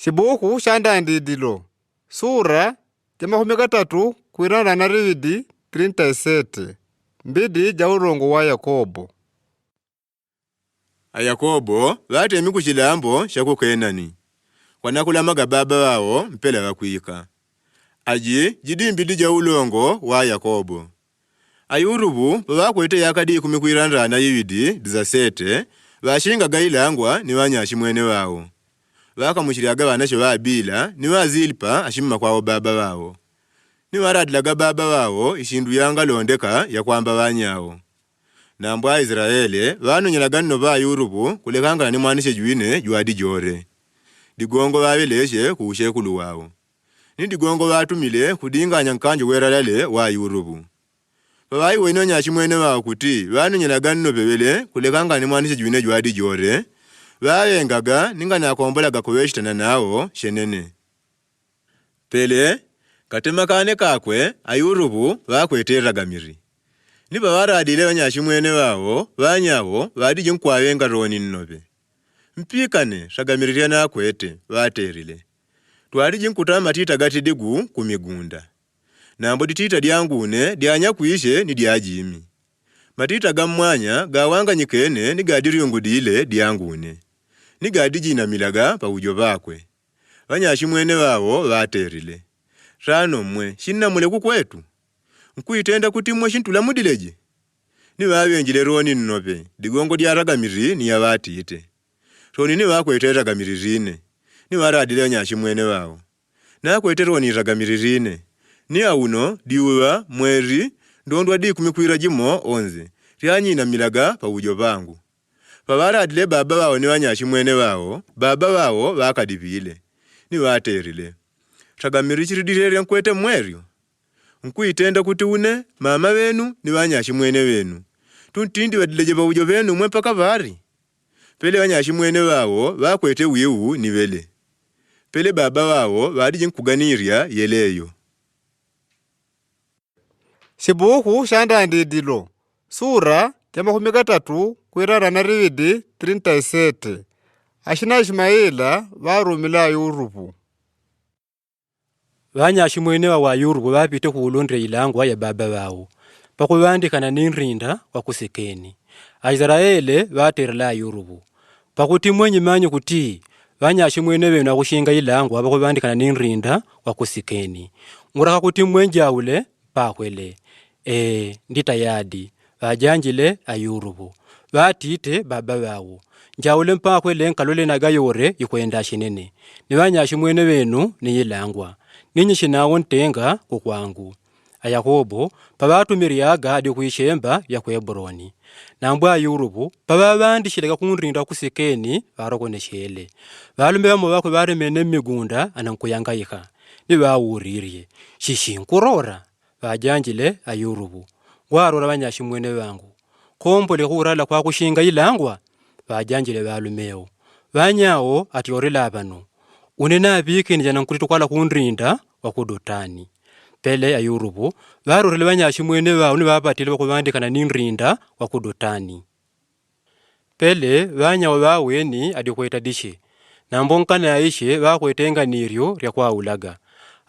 Shibuku sha ndandidilo sura ja makumi katatu kwirana na rividi 37 mbidi ja ulongo wa Yakobo. A Yakobo batemi ku shilambo sha ku Kenani, kwanakulamaga baba wawo mpela wakwika. Aji jidi mbidi ja ulongo wa Yakobo. Ayurubu babakwete yaka dikumi kwiranrana ibidi dizasete bashingaga ilangwa ni wanyashi mwene wawo. Bakamushilyaga banashe ba Bila ni ba Zilipa ashimma kwawo baba wawo. Niwaradilaga baba wawo ishindu yangalondeka yakwamba wanyawo. Nambwa Israele banunyelaga nno ba Yurubu kulekangana ni mwanishe jwine jwadi jore. Digongo babeleshe kuushekulu wawo. Ni digongo batumile kudinganya nkanjo weralale wa Yurubu. Babayiwene nyashimwene wawo kuti banunyelaga nno bebele kulekangana ni mwanishe jwine jwadi jore. Bayengaga ninga nakombolaga kuweshitana nawo shenene. Pele katema kane kakwe Ayurubu bakweteraga miri. Niba baradile banyashimwene bawo banyawo badije nkwabenga roni nnobe. Mpikane shagamirirya nakwete baterile. Twalije nkuta matita gatidigu ku migunda. Nambo ditita dyangune dyanyakwishe ni dyajimi. Matita gamwanya gawanganyikene nigadiriyungudile dyangune. Nigadijinamilaga pawujo bakwe. Banyashimwene bawo baterile. Rano mwe shinamule kukwetu. Nkuitenda kuti mwe shintulamudileje. Nibabenjile roni nnobe digongo dyaragamiri niyabatite. Roni nibakwete ragamiririne. Nibaradile nyashimwene bawo. Nakwete roni ragamiririne. Ni auno diuwa mweri ndondwa dikumi kwira jimo onze. Ryanyinamilaga pawujo bangu. Babaradile baba bawo ni banyashimwene bawo, baba bawo bakadibile. Nibaterile. Ragamiri chiridirere nkwete mweryo. Nkuitenda kuti une mama benu ni banyashimwene benu. Tuntindi badileje bawujo benu mwe mpaka bari. Pele banyashimwene bawo bakwete wiwu ni bele. Pele baba bawo badije nkuganirya yeleyo. Shibuku sha ndandidilo sura ja makumi katatu kwirana na rividi 37 ashina Ishimaila barumila Yurubu. Banyashimwene wa Yurubu bapite kuulondela ilangwa ya baba bawo. Pakubandikana ninrinda wa kusekeni. Aisraele baterela Yurubu. Pakuti mwenye manyu kuti banyashimwene benu akushinga ilangwa bakubandikana ninrinda wa kusikeni. Nguraka kuti mwenjaule pakwele. Nditayadi bajanjile Ayurubu. Batite baba bawo. Njaule mpakwele nkalole nagayore ikwenda shinene. Nibanyashimwene benu niyilangwa. Ninyi shinawo ntenga kukwangu. Ayakobo pabatumiriaga adi kuishemba ya ku Hebroni. Nambwa Yurubu pababandishileka kunrinda kusekeni barokoneshele. Balume bamo bakwe baremene migunda anankuyangaika. Nibawuririe. Shishi nkurora bajanjile Ayurubu. Warora banyashimwene bangu. Kombole khurala kwa kushinga ilangwa bajanjile balumeo. Banyawo atiorela bano. Une nabikini jana nkuritukwala kunrinda wakudotani. Pele Ayurubu barorele banyashimwene bawo nibabatile bakubandikana ninrinda wakudotani. Pele banyawo baweni adikweta dishe. Nambonkana aishe bakwetenga niryo rya kwaulaga.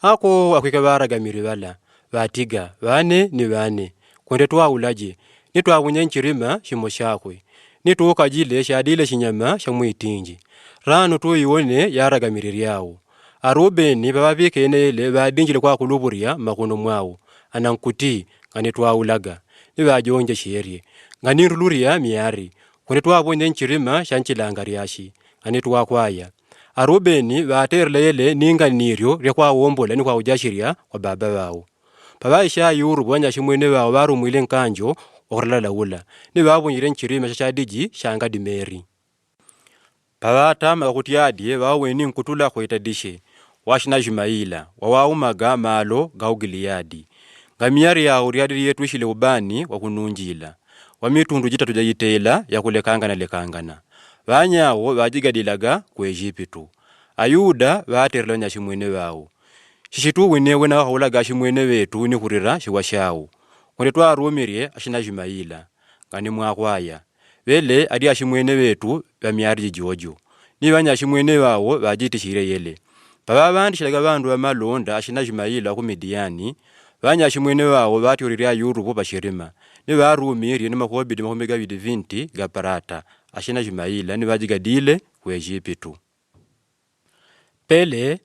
Ako akwike baragamiri bala batiga bane ni bane. Kwende twaulaje nitwabunye nchirima shimo shakwe. Nituukajile shadile shinyama shamwitinji. Rano tuiwone yaragamiri ryawo. Arubeni bababikene badinjile kwa kuluburia makono mwawo. Anankuti ngani twaulaga. Nibajonje sherie. Ngani ruluria miari. Kwende twabonye nchirima shanchilanga ryashi. Ngani twakwaya. Arubeni baterlele ninga niryo rya kwawombola ni kwa ujashiria kwa baba bawo. Babaisha Yurubu banyashimwene bawo barumwile nkanjo okurala ula. Nibabonyire nchirima shashadiji shanga dimeri. Babatama kutiadie baweni nkutula kweta dishe. Washina Jumaila wawaumaga malo gaugiliadi. Ngamiari yao ryadi yetwishile ubani wa kununjila. Wamitundu jitatu jayitela ya kulekangana lekangana. Banyawo bajigadilaga ku Egipitu. Ayuda baterela nyashimwene bawo. Shishitu wenewe na wakhaulaga shimwene betu ni khurira shiwa shawo. Khonde twarumirie ashina Jumaila ngani mwakhwaya. Bele adi ashimwene betu bamiari jijojo. Ni vanyashimwene vawo vajitishile yele. Pavavandishilaga vandu va malonda ashina Ismaili wa ku Midiani, vanyashimwene vawo vatyolile ayuruvu pashirima nivarumirie ni makobidi makumi gavidi vinti ga prata ashina Ismaila nivajigadile ku Egipitu. Pele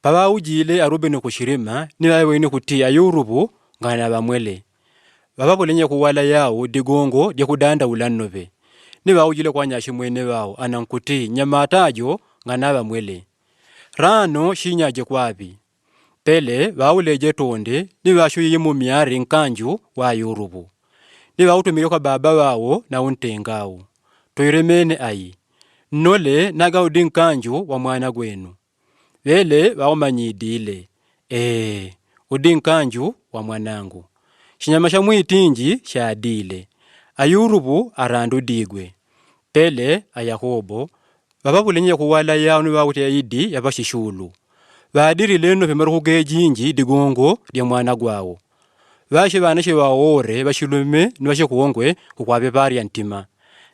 pavaujile a Rubeni kushirima nivawene kuti ayuruvu ngana vamwele. Vavavulenye kuwala yao digongo lia kudandaula nove. Nivaujile kwa anyashimwene vao anankuti nyamata ajo ngana vamwele. Rano shinyaje kwapi. Pele vauleje tonde nivashuiye mumiari nkanju wa ayuruvu. Nivautumile kwa baba wao na untengao. Toiremene ayi. Nnole nagaudi nkanju wa mwana gwenu. Vele vaumanyidile. Ee, udi nkanju wa mwanangu. Shinyama sha mwitinji shadile. Ayuruvu aranda udigwe. Pele a Yakobo vavavulenye kuwala yao nivautia idi ya pashishulu. Vadirile nove maruku gejinji digongo lia mwana gwao. Vashi vanashi vaore vashilume ni vashikongwe kukwavevaria ntima.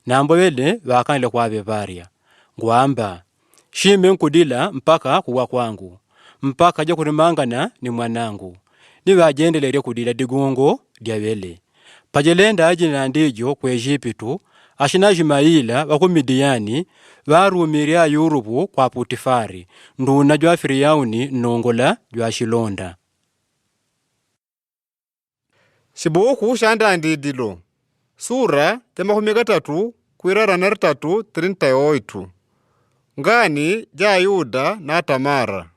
Nambo vele vakanile kwavevaria. Ngwamba, shime nkudila mpaka kuwa kwangu. Mpaka ja kurimangana ni mwanangu. Nivajendelele kudila digongo lia vele. Pajelenda aji nandijo ku Egipitu, ashina Ismaila wa ku Midiani varumirie ayuruvu kwa Putifari, nduna jwa Firiauni nongola jwa shilonda. Shibuku sha ndandidilo sura ja makumi gatatu kwirara na ritatu 38 ngani ja Yuda na Tamara.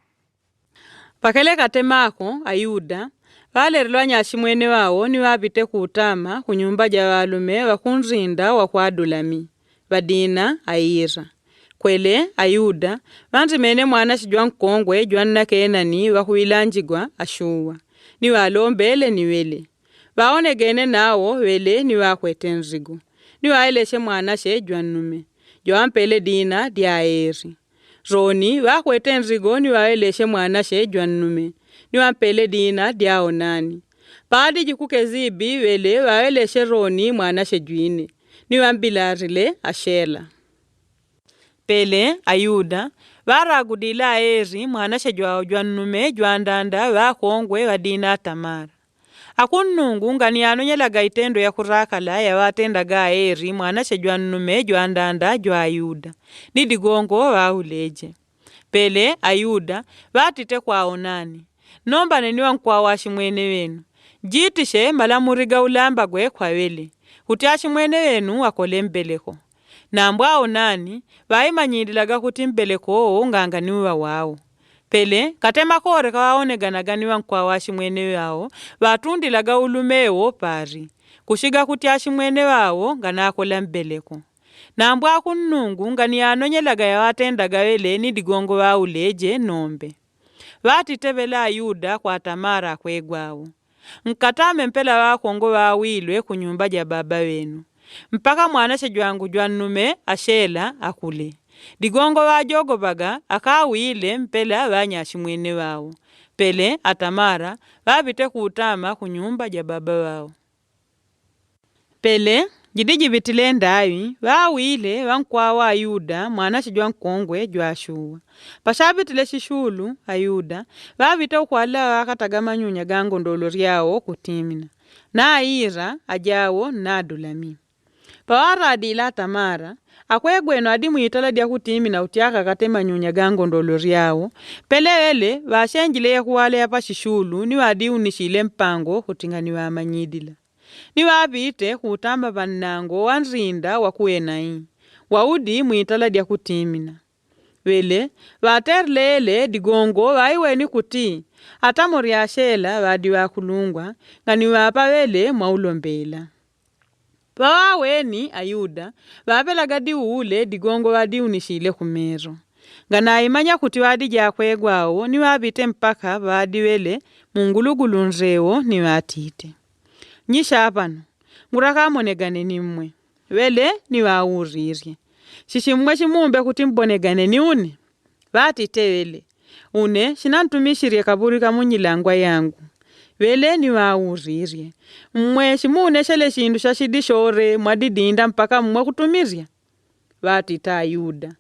Pakele katemako Ayuda valerilwa anyashimwene wawo niwavite kuutama kunyumba ja valume va kunrinda wa ku Adulami vadina Aira. Kwele Ayuda vanrimene mwana jwa nkongwe jwa nna Kenani wa kuilanjigwa Ashuwa niwalombele ni wele. Vaonegene nawo wele niwakwete nrigo. Niwaeleshe mwanashe jwa nnume jwa dina dia Eri. Roni vakwete nrigo niwaeleshe mwanashe jwa nnume niwampele dina dia Onani. Paadi jikuke zibi wele waeleshe Roni mwanashe jwine niwambilarile Ashela. Pele Ayuda varagudile Aeri mwanashe jwawo jwa nnume jwa ndanda vakongwe wa dina Tamara. Akunnungu ngani yanonyelaga itendo ya kurakala yawatendaga Aeri mwanashe jwa nnume jwa ndanda jwa Ayuda. Ni digongo wauleje. Pele Ayuda vatite kwa Onani. Nomba neniwa nkwa mwene wenu. Jitishe malamuriga ulamba gwe kwa wele. Kuti ashimwene wenu akole mbeleko. Nambwa Onani vaimanyililaga kuti mbeleko owo nganga niwa wao. Pele katema kore kawaoneganaga niwa nkwa mwene wao vatundilaga ulumewo pari. Kushiga kuti ashimwene wao nganakola mbeleko. Nambwa akunnungu ngani yanonyelaga yawatendaga wele ni digongo wauleje nombe. Vatitevela Ayuda kwa Tamara kwegwawo. Nkatame mpela wakongo wawilwe kunyumba ja baba wenu. Mpaka mwanashe jwangu jwa nnume Ashela akule. Digongo wajogobaga akawile mpela wanyashimwene wao. Pele atamara vavite kuutama kunyumba ja baba wao. Pele jidijivitile ndawi vawile vankwawa Ayuda mwanashe jwa nkongwe jwa Shuwa. Pashavitile shishulu Ayuda vavite ukwala wakataga manyunya ga ngondolo ryawo kutimina. Na Aira ajawo na Adulami. Pawaradila Tamara akwegweno adi mwitala dya kutimina utyaka kate manyunya ga ngondolo ryawo. Pele wele vashenjile yakuwala ya pashishulu niwadiunishile mpango kutinga niwamanyidila. Niwavite kuutamba vannango wa nrinda wa kuenai. Waudi mwitala dya kutimina. Wele vaterilele digongo vaiweni kuti ata muryashela vadi wakulungwa nga niwapa wele mwaulombela. Vawaweni Ayuda vapelaga diuule digongo vadiunishile kumero. Nga naimanya kuti wadi jakwegwawo niwavite mpaka vadiwele mungulugulu nrewo niwatite. Nyisha apano ngurakamonegane nimwe. Wele niwaurirye. Shishimwe shimumbe kuti mbonegane ni une. Vatite wele. Une shinantumishirie kaburi kamunyilangwa yangu. Wele niwaurirye. Mmwe shimuneshele shindu shashidi shore mwadidinda mpaka mmwe kutumirya. Vatita Ayuda.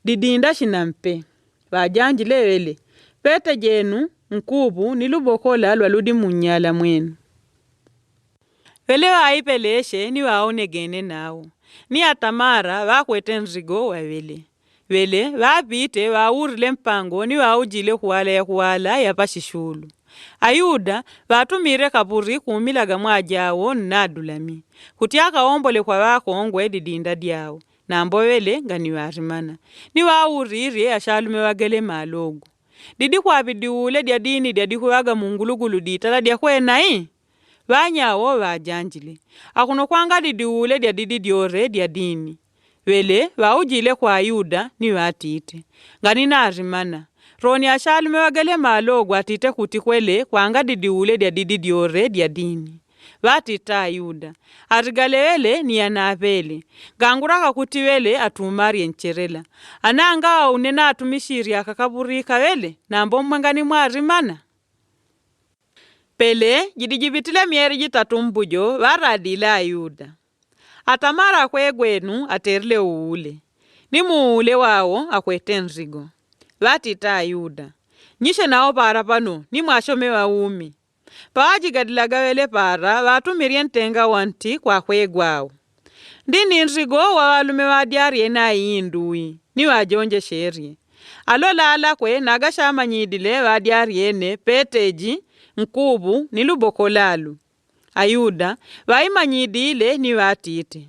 Didinda shinampe. Bajanjile wele. Pete jenu nkubu ni lubokola lwa ludi munyala mwenu. Wele waipeleshe ni waonegene nawo. Ni atamara wakwete nrigo wa wele. Wele wapite waurile mpango ni waujile kuwala ya kuwala ya pashishulu. Ayuda watumire kapuri kumilaga mwajawo nnadulami. Kutiaka ombole kwa wakongwe didinda dyawo. Nambo wele ngani warimana. Ni wauririe ashalume wagele malogo. Didi kwa vidiule dya dini dya dikuwaga mungulugulu ditala dya kwenai? Vanyawo vajanjile. Akuno kwanga didiule dya didi dyore dya dini. Wele waujile kwa Yuda ni watite. Ngani narimana. Roni ashalume wagele malogo atite kutikwele kwanga didiule dya didi dyore dya dini. Vatita Yuda. Arigalewele ni yanapele. Ganguraka kutiwele atumarie ncherela. Ananga unena atumishiria kakaburika wele nambo mwangani mwarimana. Pele jidijibitile mieri jitatu mbujo varadile Ayuda. Atamara akwegwenu aterile uule. Ni muule wawo akwete nrigo. Vatita Ayuda. Nyishe nao para pano ni mwashome waumi. Pawajigadila wele para watumirie ntenga wanti kwa kwegwao. Ndini nrigo wa walume wa na indui ni wajonje sherie. Alola kwe nagashamanyidile wa diariene peteji nkubu ni lubokolalu. Ayuda waimanyidile ni watite.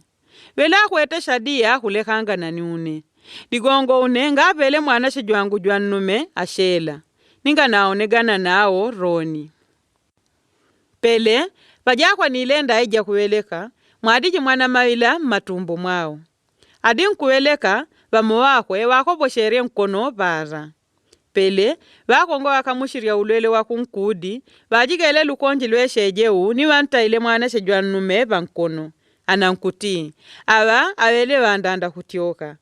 Wele akwete shadia kulekanga na niune. Digongo une ngapele mwana shijwangu jwa nnume ashela. Ninga naonegana nao roni. Pele vajakwa nilenda ija kuweleka mwadiji mwana mawila matumbo mwao. Adi nkuweleka vamo wakwe wakobosherie nkono para. Pele vakongo wakamushiria ulwele wa kunkudi vajigele lukonji lweshejeu ni wantaile mwana shejwa nnume vankono anankuti ava awele vandanda kutyoka.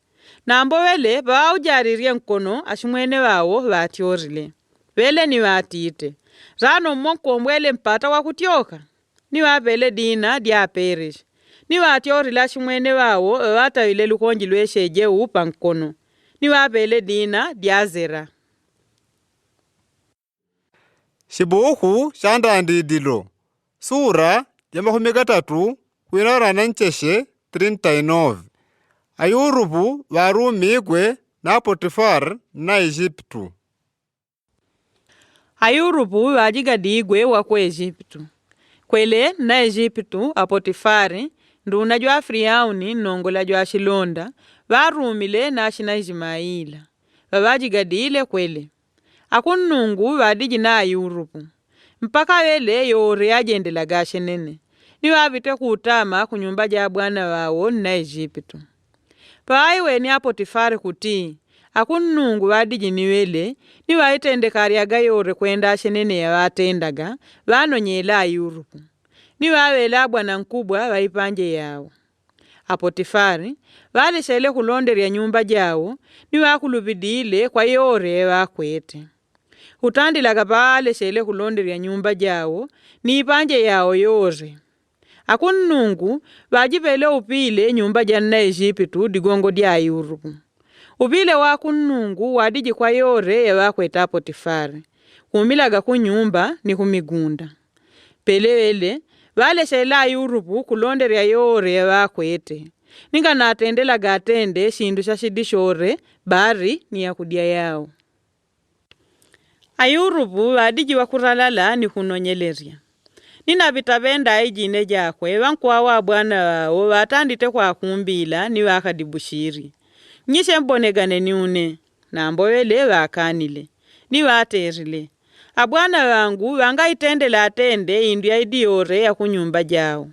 Nambo wele vaujaririe nkono ashimwene wawo vatyorile. Wele ni watite. Rano mmonkombwele mpata wa kutyoka. Ni wapele dina dya Perish. Ni watyorile ashimwene wawo watawile lukonji lweshejeu pankono. Ni wapele dina dya Zera. Shibuku sha ndandidilo sura ya 30 kwinarana ncheshe 39 Ayurupu varumigwe na Potifar na Egyptu. Ayurupu wajigadigwe wa ku Egyptu. Kwele na Egyptu a Potifari nduna jwa Friauni nongola jwa shilonda varumile na shina Ismaila. Vavajigadile kwele. Akunnungu vadiji na Ayurupu. Mpaka wele yore ajendela gashenene. Ni wavite kutama kunyumba ja bwana wawo na Egyptu. Paiweni a Potifari kuti akunnungu vadiji niwele ni waitendekariaga yore kwenda ashenene yawatendaga vanonyela Ayurupu. Ni wawela bwana nkubwa waipanje yawo. Apotifari valeshele kulonderya nyumba jawo ni wakulupidile kwa yore wakwete. Hutandilaga paaleshele kulonderya nyumba jawo ni ipanje yawo yore. Akunnungu vajipele upile nyumba ja nna Egyptu digongo dya Yurupu. Upile wa kunnungu wadiji kwa yore yawakweta Potifari. Kumilaga kunyumba ni kumigunda. Pelewele valeshela Yurupu kulonderya yore yawakwete. Ninga natendelaga atende shindu sha shidi shore bari ni yakudia yao. Ayurupu vadiji wakuralala ni kunonyelerya. Ninavita venda ijine jakwe vankuwa wa bwana wawo vatandite kwa kumbila ni wakadibushiri. Nyishe mbonegane niune nambo wele vakanile. Ni waterile. Abwana wangu wangaitendela atende indu ya idiyore ya kunyumba jao.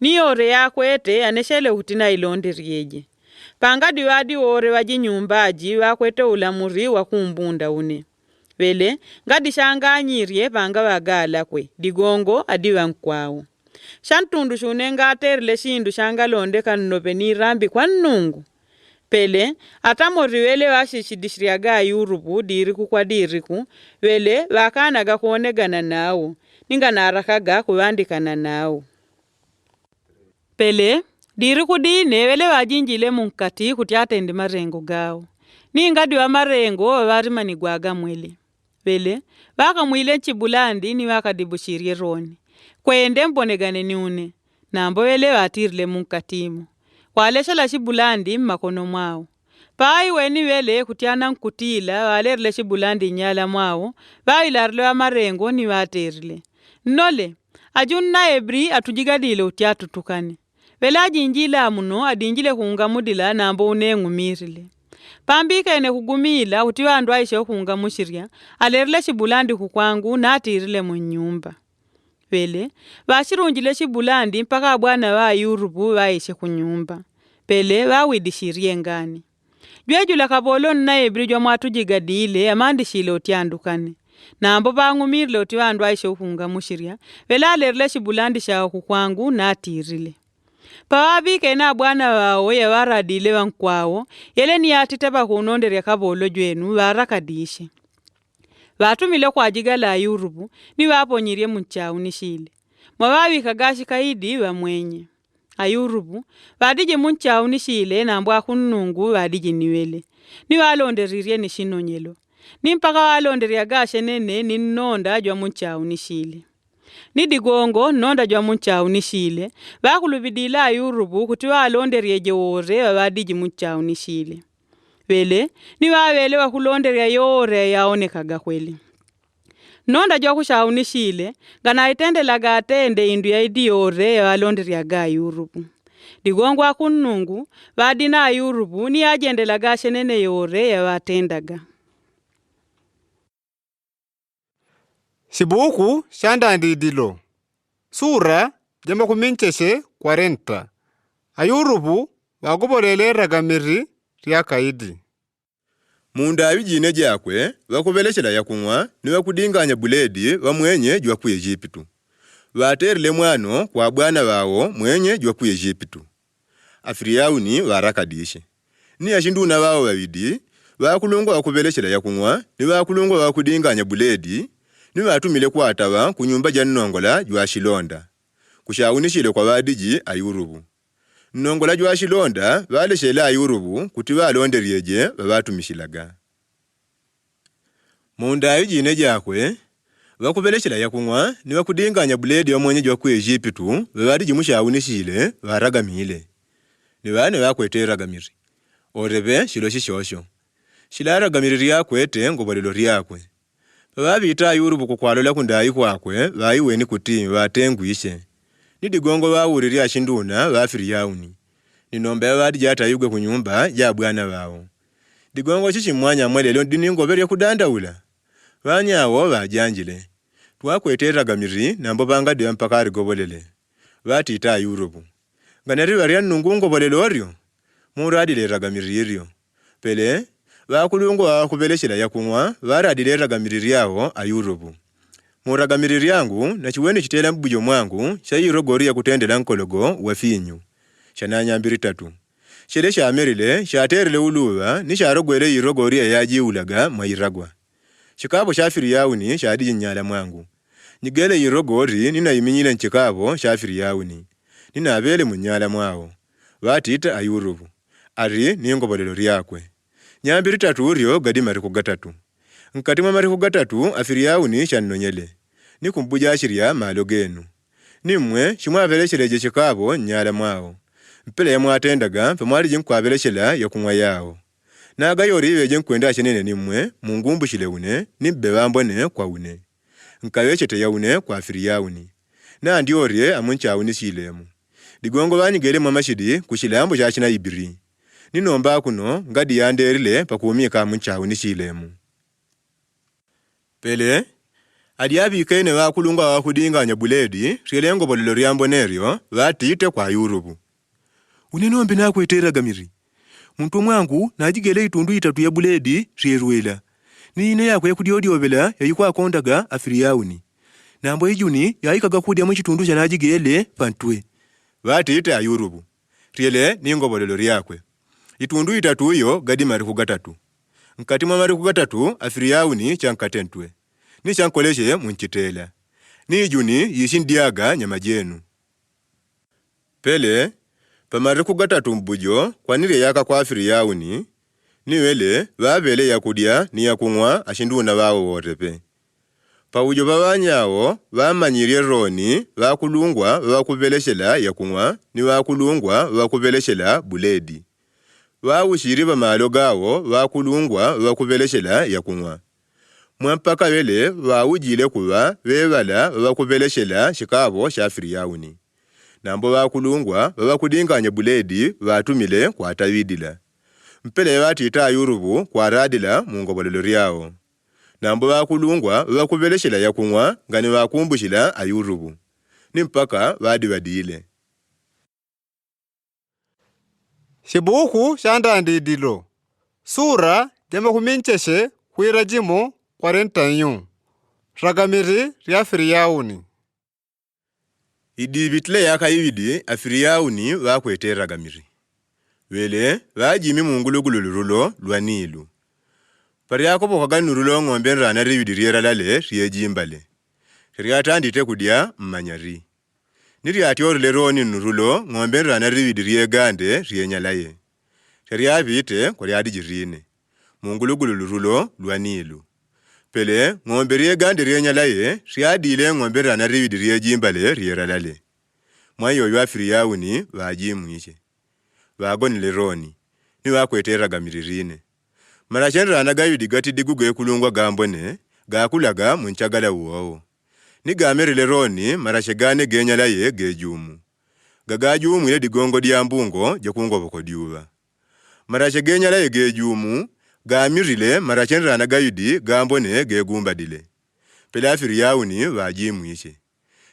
Niyore yakwete aneshele hutina ilonderyeje. Pangadi wadi wore wajinyumbaji wakwete ulamuri wa kumbunda une. Wele ngadi shanganyirye panga wagalakwe digongo adi wankwawo. Shantundu shune ngaterile shindu shangalondeka nnope ni kwa nnungu. Pele atamori wele washishidishiryaga Yurupu diriku kwa diriku wele wakanaga kuonegana nawo ninga narakaga kuvandikana nawo. Pele diriku dine wele wajinjile munkati kuti atende marengo gawo. Ni ngadi wa marengo wa varimanigwaga mwele. Vele vakamwile nchibulandi ni vakadibushirie roni. Kwende mbonegane ni une. Nambo vele vatirile munkatimo. Waleshela shibulandi mmakono mwawo. Pai weni vele kutiana nkutila valerile shibulandi nyala mwawo vailarile wa marengo ni vaterile. Nnole ajunna ebri atujigadile utiatutukane. Vele ajinjila muno adinjile kungamudila nambo uneng'umirile. Pambikene kugumila uti vandu aishe kungamushirya alerile shibulandi kukwangu natirile munyumba. Vele vashirunjile shibulandi mpaka bwana wa yurubu vaishe kunyumba. Pele vawidishirie ngani. Jwejula kabolo nna ebri jwa mwatujigadile amandishile utiandukane. Nambo vang'umirile uti vandu aishe kungamushirya vele alerile shibulandi shawo kukwangu natirile. Pawavike bwana wawo yavaradile vankwawo yele niyatite vakunonderya kabolo jwenu varakadishe. Vatumile kwajigala yurubu ni vaponyirie munchaunishile. Mwavavika gashi kaidi vamwenye. Ayurubu vadije munchaunishile nambwa akunnungu vadije niwele. Ni valonderirie ni shinonyelo. Ni mpaka walonderya gashe nene ni nnonda jwa munchaunishile. Ni digongo nnonda jwa munchaunishile vakuluvidila ayurubu kuti valonderyeje wore vavadiji munchaunishile. Vele ni vavele vakulonderya yore yaonekaga kweli. Nonda jwa kushaunishile nganaitendelaga atende indu yaidi yore yavalonderyaga ayurubu. Digongo akunnungu vadina ayurubu ni yajendelaga shenene yore yavatendaga. Shibuku sha ndandidilo sura ja makumi ncheshe 40 ayurubu vagobolele ragamiri lya kaidi. Munda jine jakwe vakubeleshela yakung'wa ni vakudinganya buledi va mwenye jwa ku Ejipitu. Vaterile mwano kwa bwana wawo mwenye jwa ku Ejipitu. Afiriauni varakadishe. Ni ashinduna wawo vavidi vakulungwa vakubeleshela yakung'wa ni vakulungwa vakudinganya buledi ni vatumile kwatava kunyumba ja nnongola jwa shilonda. Kushaunishile kwa vadiji ayurubu. Nnongola jwa shilonda valeshele ayurubu kuti valonderyeje vavatumishilaga. Munda jine jakwe vakubeleshela yakung'wa ni vakudinganya buledi wa mwenye jwa ku Ejipitu vavadiji mushaunishile varagamile. Ni vane vakwete ragamiri. Oreve shilo shishosho. Shilaragamiri lyakwete ngobolelo lyakwe. Vavita ayurubu kukwalola kundayi kwakwe vaiweni kuti vatengwishe. Ni digongo vawulilya shinduna vafiriauni. Ninomba vadija atayugwe kunyumba ja bwana wawo. Digongo shishimwanya mwelelo diningoberye kudandaula. Vanyawo vajanjile. Twakwete ragamiri nambo bangadi mpaka arigobolele. Vatita ayurubu. Nganeri varya nungu ngobolele oryo. Muradile ragamiri iryo. Pele vakulungwa vakubeleshela yakung'wa varadile ragamiri lyawo ayurubu. Muragamiri lyangu na chiweni chitela mbujo mwangu shairogori ya kutendela nkologo wa finyu. Shananyambiri tatu. Shele shamerile shaterile uluva ni sharogwele irogori yajiulaga mwairagwa. Shikabo shafiriyauni shadiji nyala mwangu. Nigele irogori ninaiminyile nchikabo shafiriyauni. Ninabele munyala mwawo. Vatita ayurubu. Ari ningobolelo lyakwe. Nyambiri tatu uryo gadi mariku gatatu. Nkati mwa mariku gatatu afiriyauni shannonyele. Nikumbuja ashirya malo genu. Nimwe shimwavelesheleje shikabo nyala mwawo. Mpele yamwatendaga pamwalije nkwabeleshela yakung'wa yawo. Naga yori iveje nkwenda shenene nimwe mungumbushile une nibbe bambone kwa une. Nkawechete yaune kwa afiriyauni. Na ndiorye amunchaunishilemu. Digongo vanigele mwamashidi kushilambo shashina ibiri. Ninomba kuno ngadi yanderile pakumika munchaunishilemu. Pele aliabikene vakulungwa vakudinganya buledi ryelengo bolelo lyamboneryo vatite kwa yurubu. Unenombe nakwetera gamiri. Muntu mwangu najigele itundu itatu ya buledi ryerwela. Niine yakwe kudyodyobela yayikwakondaga afiriyauni. Nambo ijuni yayikaga kudya mu chitundu cha najigele pantwe. Vatite ayurubu. Ryele ningobolelo lyakwe. Itundu itatu iyo gadi mariku gatatu. Nkati mwa mariku gatatu afiriyauni chankatentwe. Ni chankoleshe munchitela. Ni ijuni yishindiaga nyama jenu. Pele pamariku gatatu mbujo kwanile yaka kwa afiriyauni. Niwele vavele yakudia ni yakunwa ashinduna wawo worepe. Paujo vawanyawo vamanyilye Roni vakulungwa vavakubeleshela yakunwa ni vakulungwa vavakubeleshela buledi. Vaushili vamalo gawo vakulungwa vavakubeleshela yakunwa. Mwampaka wele vaujile kuva vevala vavakubeleshela shikavo sha Firiauni. Nambo vakulungwa vavakudinganya buledi vatumile kwatawidila. Mpele vatita ayurubu kwaradila mungobolelo lyao. Nambo vakulungwa vavakubeleshela yakunwa ngani vakumbushila ayurubu. Ni mpaka vadivadile. Shibuku sha ndandidilo sura ja makumi ncheshe kwira jimo 41 ragamiri lya Firiauni. Idivitile yaka ibidi afiriauni vakwete ragamiri. Wele vajimi mungulugulu lurulo lwa Nilu. Pariakobokaga nurulo ng'ombe nrana rividi ryeralale ryejimbale. Ryatandite kudia mmanyari. Niryatyorele roni nurulo ng'ombe nrana rividi ryegande ryenyalaye. Ryavyavite kwalyadijirine mungulugulu lurulo lwa Nilu. Pele ng'ombe ryegande ryenyalaye ryadile ng'ombe nrana rividi ryejimbale ryeralale. Mwayoyo afiriauni vajimwishe. Vagonile roni ni vakwete ragamiri rine. Marashe nrana gavidi gatidigu gekulungwa gambone gakulaga munchagala uwowo. Nigamerile roni marashe gane genyalaye gejumu. Gagajumwile digongo dya mbungo jakungoboko dyuva. Marashe genyalaye gejumu gamirile marashe nrana gavidi gambone gegumbadile. Pele afiriauni vajimwishe.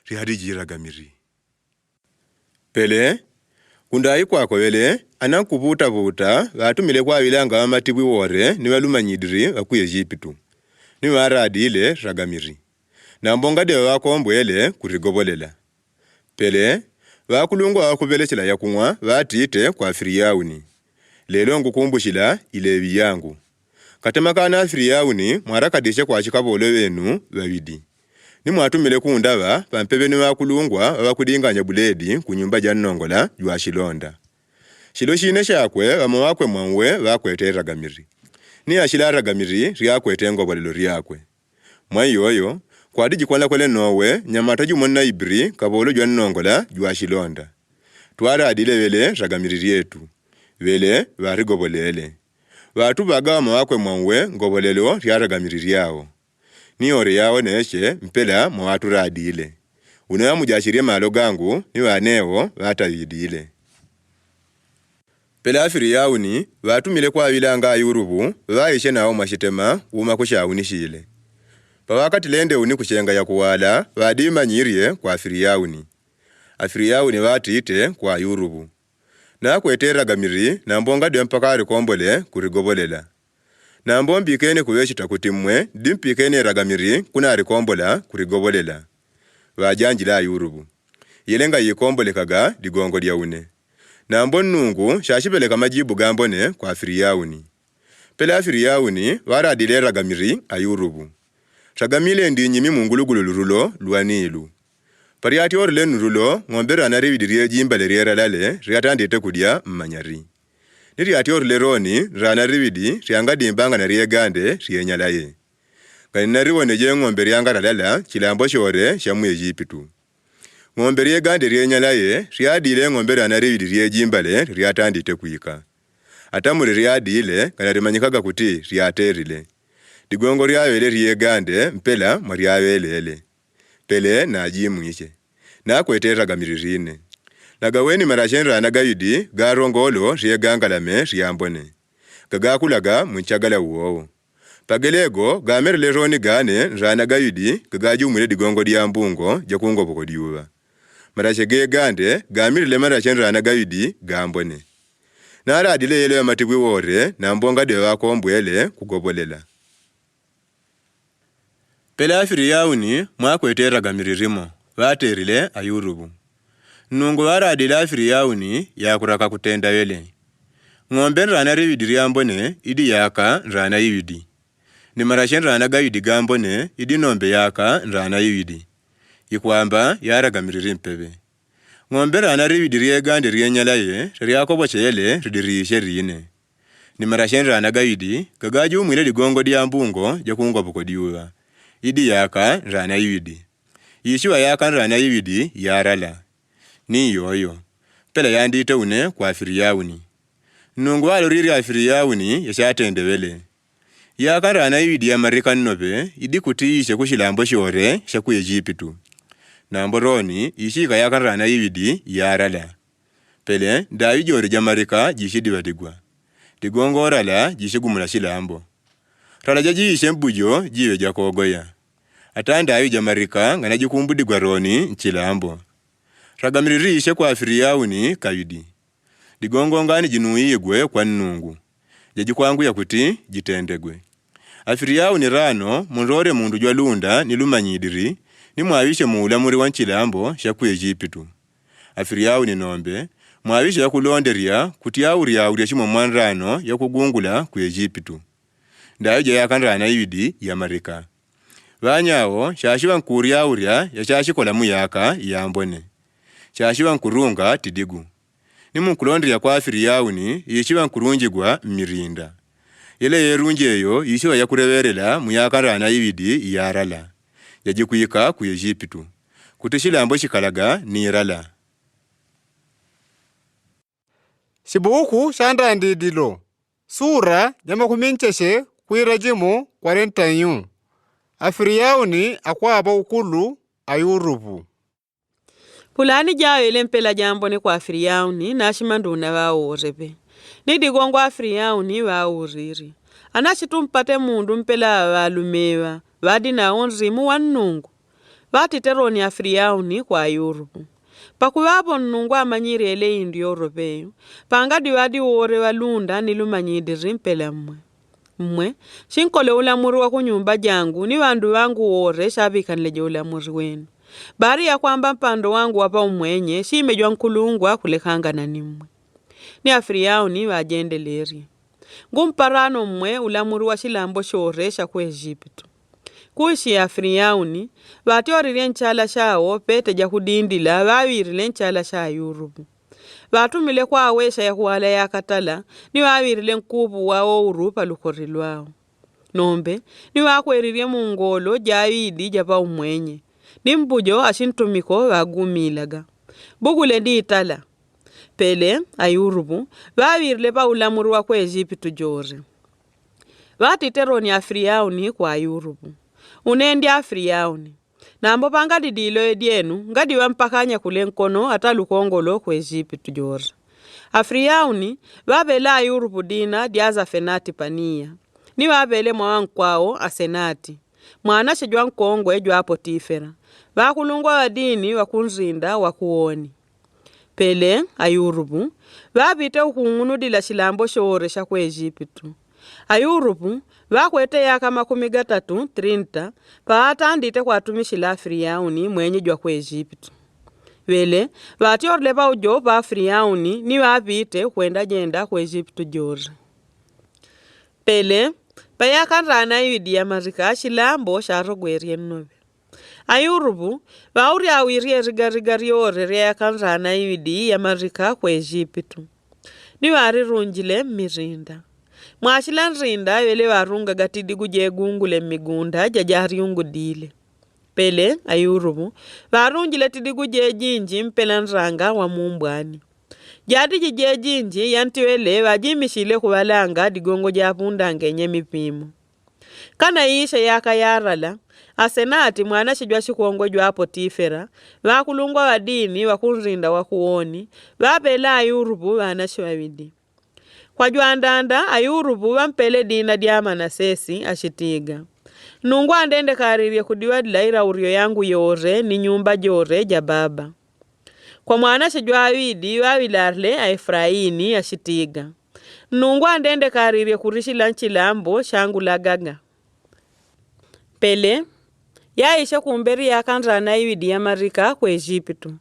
Ryadijiragamiri. Pele kundayi kwako wele anakuvutavuta vatumile kwavilanga vamatibwi wore ni valumanyidiri va ku Egipitu. Ni varadile ragamiri. Nambo ngade vakombwele kurigobolela. Pele vakulungwa vakubeleshela yakunwa vatite kwa Firiauni. Lelo ngukumbushila ilevi yangu. Katemakana Firiauni mwarakadishe kwa shikabolo wenu vavidi. Nimwatumile kundava pampeveni vakulungwa vavakudinganya buledi kunyumba ja nnongola jwa shilonda. Shilo shine shakwe vamo wakwe mwanwe vakwete ragamiri. Ni ashila ragamiri ryakwete ngobolelo ryakwe. Mwayoyo kwadi jikwala kwele nowe nyamata jumonna ibiri kabolo jwa nnongola jwa shilonda. Twaradile wele ragamiri ryetu. Wele varigobolele. Vatu bagama wakwe mwanwe ngobolelo ryaragamiri ryao. Niyore yawo neshe mpela mwaturadile. Unoya mujashirie malo gangu ni wanewo vatawidile. Pele afiriauni vatumile kwavilanga ayurubu vaishe nao mwashitema uma kushaunishile. Pawakati lende uni kushenga ya kuwala vadimanyirye kwa Firiauni. Afiriauni vatite kwa ayurubu. Nakwete ragamiri nambonga de mpaka arikombole kurigobolela. Nambo mbikene kuweshita kutimwe dimpikene ragamiri kuna arikombola kurigobolela. Vajanjila ayurubu. Yelenga yikombolekaga digongo lyaune. Nambo nungu shashibeleka majibu gambone kwa Firiauni. Pele afiriauni varadile ragamiri ayurubu. Ragamile ndi nyimi mungulugulu lurulo lwa Nilu. Pariatyorele nurulo ng'ombe rana rividi ryejimbale ryeralale ryatandite kudia mmanyari. Niryatyorele roni rana rividi ryangadimbanga na ryegande ryenyalaye. Ngani nariwoneje ng'ombe ryangaralala chilambo shore sha mu Egipitu. Ng'ombe ryegande ryenyalaye ryadile ng'ombe rana rividi ryejimbale ryatandite kwika. Atamuri ryadile ngana rimanyikaga kuti ryaterile. Digongo ryawele ryegande mpela mwaryawelele. Pele najimwishe. Nakwete ragamiri rine. Nagaweni marashe nrana gavidi garongolo ryegangalame ryambone. Gagakulaga munchagala uwowo. Pagelego gamerile roni gane nrana gavidi gagajumwile digongo dya mbungo jakungoboko dyuva. Marashe gegande gamirile marashe nrana gavidi gambone. Naradile yele matibwi wore nambonga de vakombwele kugobolela. Pele afiriauni mwakwete ragamiri rimo vaterile ayurubu. Nungu varadile afiriauni yakuraka kutenda wele. Ng'ombe nrana rividi ryambone idi yaka nrana ividi. Ni marashe nrana gavidi gambone idi nombe yaka nrana ividi. Ikwamba yaragamiri mpeve. Ng'ombe rana rividi ryegande ryenyalaye ryakobochele ridirishe rine. Ni marasha nrana gavidi gagajumwile ligongo lya mbungo ja kung'wabuko lyuva idi yaka nrana ividi. Yishiwa yaka nrana ividi yarala niyoyo mpela yandite une kwa firiauni. Nnungu walolile afiriauni yashatendewele. Yaka nrana ividi ya marika nnobe idi kuti yishe kushilambo shore sha ku Egipitu. Nambo roni ishika yaka nrana ividi yarala. Pele ndawi jore ja marika jishidibadigwa ligongo rala jishigumula shilambo. Rala jajiyishe mbujo jive jakogoya ata ndawi ja marika nganajikumbudigwa roni nchilambo. Ragamiriri yishe kwa firiauni kavidi ligongo ngani jinuigwe kwa nnungu jajikwanguya kuti jitendegwe. Afiriauni rano munrore mundu jwalunda nilumanyidiri nimwawishe muulamuri wa nchilambo sha ku Egipitu. Afiriauni nombe mwawishe yakulonderia kuti auriauria shimwamwa nrano yakugungula ku Egipitu. Ndawi ja yaka nrana ividi ya marika. Vanyawo shashiwa nkuriauria yashashikola muyaka yambone. Shashiwa nkurunga tidigu. Nimunkulonderia kwa firiauni yishiwa nkurunjigwa mmirinda. Yele yerunji eyo yishiwa yakurewerela muyaka nrana ividi yarala yajikwika ku Egipitu kuti shilambo shikalaga nirala. Shibuku sha ndandidilo sura ja makumi ncheshe kwira jimo 41 afiriauni akwaba ukulu ayurupu. Pulani jawele mpela jambone kwa firiauni nashima nduna waworeve. Ni digongo a firiauni wauriri. Anashi tumpate mundu mpela walumewa wadi nawo nzimu wa nnungu. Vatite roni a firiauni kwa yurupu. Pakuvapo nnungu amanyire ele indu yoroveyo. Pangadi wadi wore walunda nilumanyidiri mpela mmwe. Mmwe shinkole ulamuri wa kunyumba jangu ni vandu vangu wore shavikanile ulamuri wenu. Bari ya kwamba mpando wangu wapa umwenye shimejwa nkulungwa kulekangana nimwe. Ni afiriauni wajendelerye. Ngumparano mmwe ulamuri wa shilambo shore sha ku Egipitu. Kuishi afiriauni vatyorile nchala shawo pete ja kudindila vawirile nchala sha yurupu. Vatumile kwawesha ya kuwala yakatala ni wawirile nkupu wawo urupa lukori lwao. Nombe ni wakweririe mungolo jawidi japa umwenye. Ni mbujo ashintumiko wagumilaga. Bugule nditala. Pele ayurupu vawirile pa ulamuri wa ku Egipitu jore. Vatite roni afiriauni kwa ayurupu. Unendi afiriauni. Nambo pangadi dilo edienu ngadi wampakanya kule nkono ata lukongolo ku Egipitu jore. Afiriauni vavela ayurupu dina dyaza fenati pania. Ni vavele mwawankwao asenati. Mwana shejwa nkongwe jwa Potifera. Vakulungwa wa dini wakunzinda wakuoni. Pele ayurupu vavite ukung'unudila shilambo shore sha ku Egipitu. Ayurupu vakwete yaka 30 30 paatandite kwatumishila afiriauni mwenye jwa ku Egipitu. Vele vatyorele paujo pa afiriauni ni vavite kwenda jenda ku Egipitu jore. Pele payaka nrana ividi ya marika shilambo sharogwerye nnove. Ayurupu vauriawirie rigariga ryore ryayaka nrana ividi ya marika ku Egipitu. Ni varirunjile mmirinda. Mwashila nrinda vele varungaga tidigu jegungule mmigunda jajariungudile. Pele ayurupu varunjile tidigu jejinji mpela nranga wa mumbwani. Jadiji jejinji yantiwele vajimishile kuvalanga digongo japundanga enye mipimo. Kana isha yaka yarala asenati mwana shijwa shikongwe jwa Potifera vakulungwa wa dini wakunrinda wakuoni vapela ayurupu vanashi vavidi. Kwa jwandanda ayurupu vampele dina dya Manasesi ashitiga. Nungu andende karirie kudiwadila iraurio yangu yore ni nyumba jore ja baba. Kwa mwana shijwa awidi wawilarle a Efraini ashitiga. Nungu andende karirie kurishila nchilambo shangu lagaga. Pele yaisha kumberi yakanrana iwidi ya marika ku Egipitu.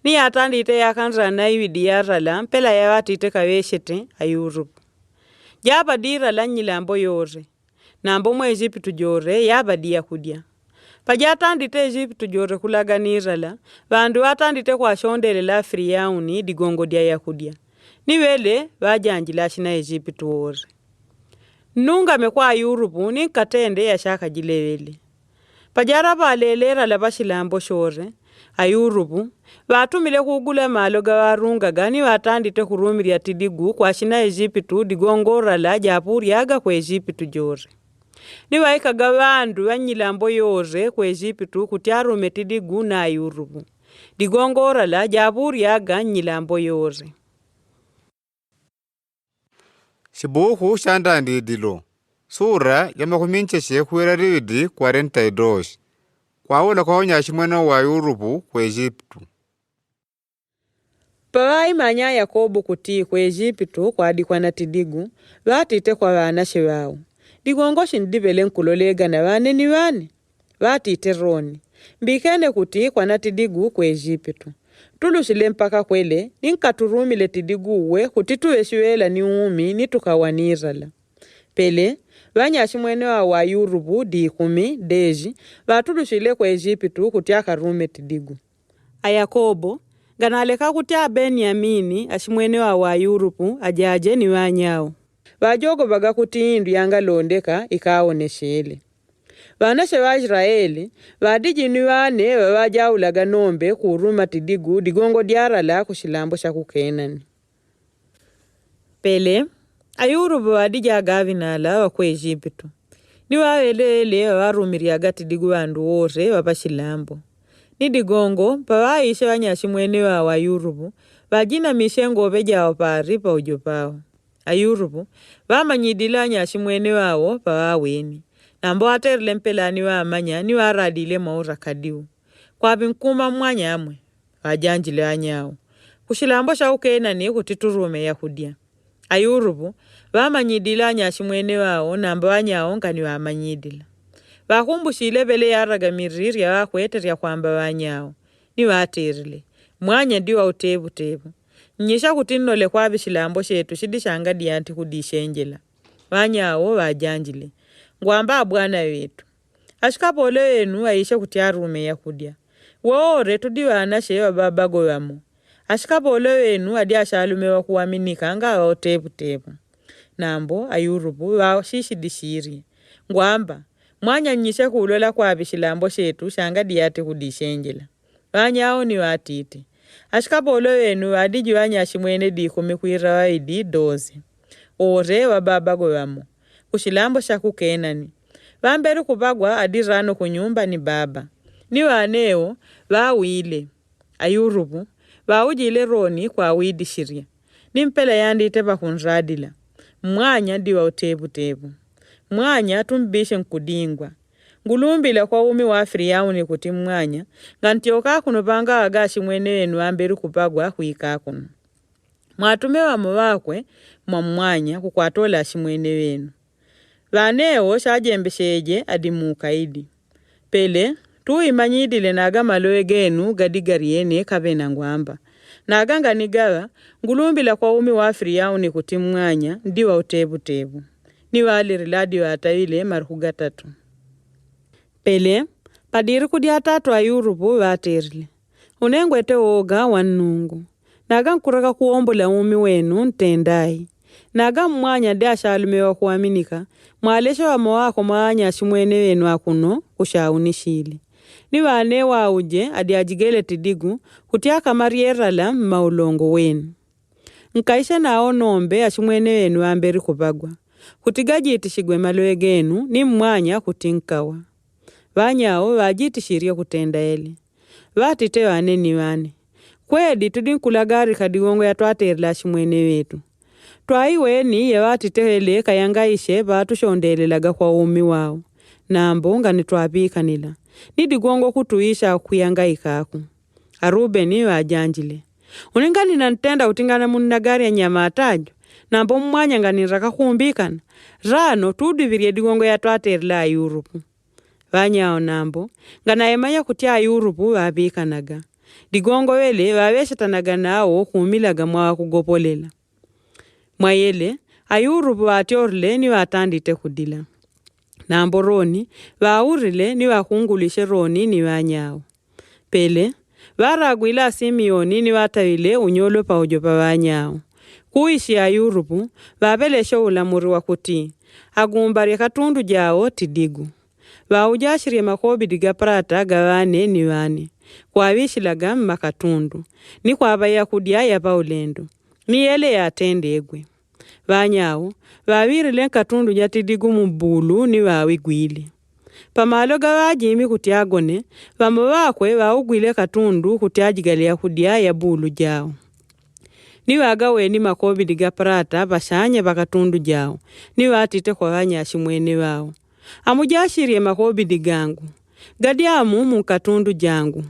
Ni yatandite yakanrana iwidi yarala mpela yavatite kaveshete ayurupu. Japa dira la nyilambo yore. Nambo mu Egipitu jore yabadia kudya. Pajatandite Egipitu jore kulaganirala vandu watandite kwashondelela firiauni digongo dya yakudya. Ni wele vajanjila shina Egipitu wore. Nungame kwa Yurupu ninkatende yashakajilewele. Pajara balelera bashilambo shore Ayurupu batumile kugula malo gawarungaga ni watandite kurumiria tidigu kwashina Ejipitu digongorala japuriaga ku Ejipitu jore. Niwaikaga bandu banyilambo yore ku Ejipitu kutyarume tidigu na Ayurupu. Digongorala japuriaga nyilambo yore. Shibuku sha ndandidilo sura ya makumi ncheshe khuwela rividi 42 kwawula kwa onyashimwene wa Yurupu ku Egiptu. Pawaimanya Yakobo kuti ku Ejipitu kwadikwana tidigu, vatite kwa vanashe vawo. Digongo shindivele nkulolegana vane ni vane. Vatite Roni. Mbikene kuti kwana tidigu ku Ejipitu. Tulushile mpaka kwele, ninkaturumile tidigu uwe kuti tuweshiwela ni umi nitukawanirala. Pele, vanyashimwene wa wa Yurupu dikumi deji, vatulushile ku Ejipitu kuti akarume tidigu. Ayakobo, ganaleka kuti a Benyamini ashimwene wa wa Yurupu ajaje ni wanyawo. Vajogovaga kuti indu yangalondeka ikawoneshele. Vanashe va Israeli vadijini vane vavajaulaga nombe kuruma tidigu digongo dyarala kushilambo sha ku Kenani. Pele Ayurupu vadijaga vinala wa ku Ejipitu. Ni wawelele vavarumiriaga tidigu vandu wore va pashilambo. Ni digongo pavaishe vanyashimwene wa wa Yurupu vajinamishe ngove jawo pari paujo pawo. Ayurupu vamanyidile vanyashimwene wawo pavaweni. Nambo aterile mpelani wamanya ni waradile mwaura kadiu. Kwavi nkuma mwanyamwe vajanjile anyawo. Kushilambo sha ukenani kuti turume yahudia. Ayurupu vamanyidile anyashimwene wawo nambo wanyawo ngani wamanyidila. Vakumbushile vele yaraga miriria wakweterya kwamba wanyawo. Ni waterile. Mwanya ndiwa utevu-tevu. Nyisha kuti nnole kwavi shilambo shetu shidishanga dianti kudishenjela. Wanyawo vajanjile. Ngwamba bwana wetu. Ashikapole wenu aishe kuti arume yakudia. Woore tudiwana shewa babago wamo. Ashikapole wenu adi ashalume wa kuaminika ngawa utevu-tevu. Nambo Ayurupu washishidishiri. Ngwamba mwanya nyishe kulola kwavi shilambo shetu shanga diati kudishenjela. Wanyawo ni watiti. Ashikapole wenu adiji wanyashimwene dikumi kwira waidi dozi. Ore wa babago wamo. Kushilambo sha kukenani. Vamberu kupagwa adirano kunyumba ni baba. Ni waneo vawile. Ayurupu vaujile Roni kwa widishiria. Nimpela yandite pakunradila. Mwanya diwa utevu-tevu. Mwanya tumbishe nkudingwa. Ngulumbila kwa umi wa Firiauni kuti mwanya ngantioka kuno panga agashi mwene wenu amberu kupagwa kuika kuno. Mwatume wamo wakwe mwa mwanya kukwatola shimwene wenu. Vanewo shajembesheje adi mukaidi. Pele tuimanyidile naga malowe genu gadigariene kavena ngwamba. Naga nganigawa ngulumbila kwa umi wa Firiauni kuti mwanya ndiwa utevu-tevu. Niwalirila adi watawile maruku gatatu. Pele padiri kudi atatu Ayurupu vaterile. Unengwete woga wa nnungu. Naga nkuraka kuombola umi wenu ntendai. Naga mmwanya ndi ashalume wa kuaminika. Mwaleshe wamo wako mwanya shimwene wenu akuno kushaunishile. Ni wane wauje adi ajigele tidigu kutiaka marierala mmaulongo wenu. Nkaisha nao nombe ashimwene wenu amberi kupagwa. Kutigajitishigwe malowe genu ni mmwanya kutinkawa. Vanyawo vajitishirie kutenda ele. Vatite wane ni wane. Kwedi tudinkulagari kadigongo yatwaterela shimwene wetu. Twaiweni yevatite ele kayangaishe vatushondelelaga kwa umi wao. Nambo ngani twapikanila. Nidigongo kutuisha kuyangaikaku. Arubeni vajanjile. Uningani nantenda utingana munnagari ya nyama atajo. Nambo mmwanya ngani rakakumbikana. Rano tudivirie digongo yatwaterela Ayurupu. Vanyawo nambo nganaemanya kuti Ayurupu vapikanaga. Digongo wele vaveshetanaga nawo kuumilaga mwa kugopolela. Mwayele Ayurupu vatyorile ni vatandite kudila. Nambo Roni vaurile ni vakungulishe Roni ni vanyawo. Pele varagwila Simioni ni vatawile unyolo paujo pa vanyawo. Kuishi Ayurupu vapeleshe ulamuri wa kuti Agumbarye katundu jawo tidigu. Vawujashirye makobidi ga prata ga vane ni vane kwavishilaga mmakatundu ni kwava yakudia ya paulendo ni yele yatendegwe. Vanyawo vavirile nkatundu ja tidigu mumbulu ni vawigwile. Pamalo ga vajimi kutiagone vamo vakwe vaugwile katundu kutiajigale yakudia ya bulu jawo. Ni wagaweni makobidi ga prata pashanya pa katundu jawo ni watite kwa vanyashimwene wawo. Amujashirye makobidi gangu. Gadiamu munkatundu jangu.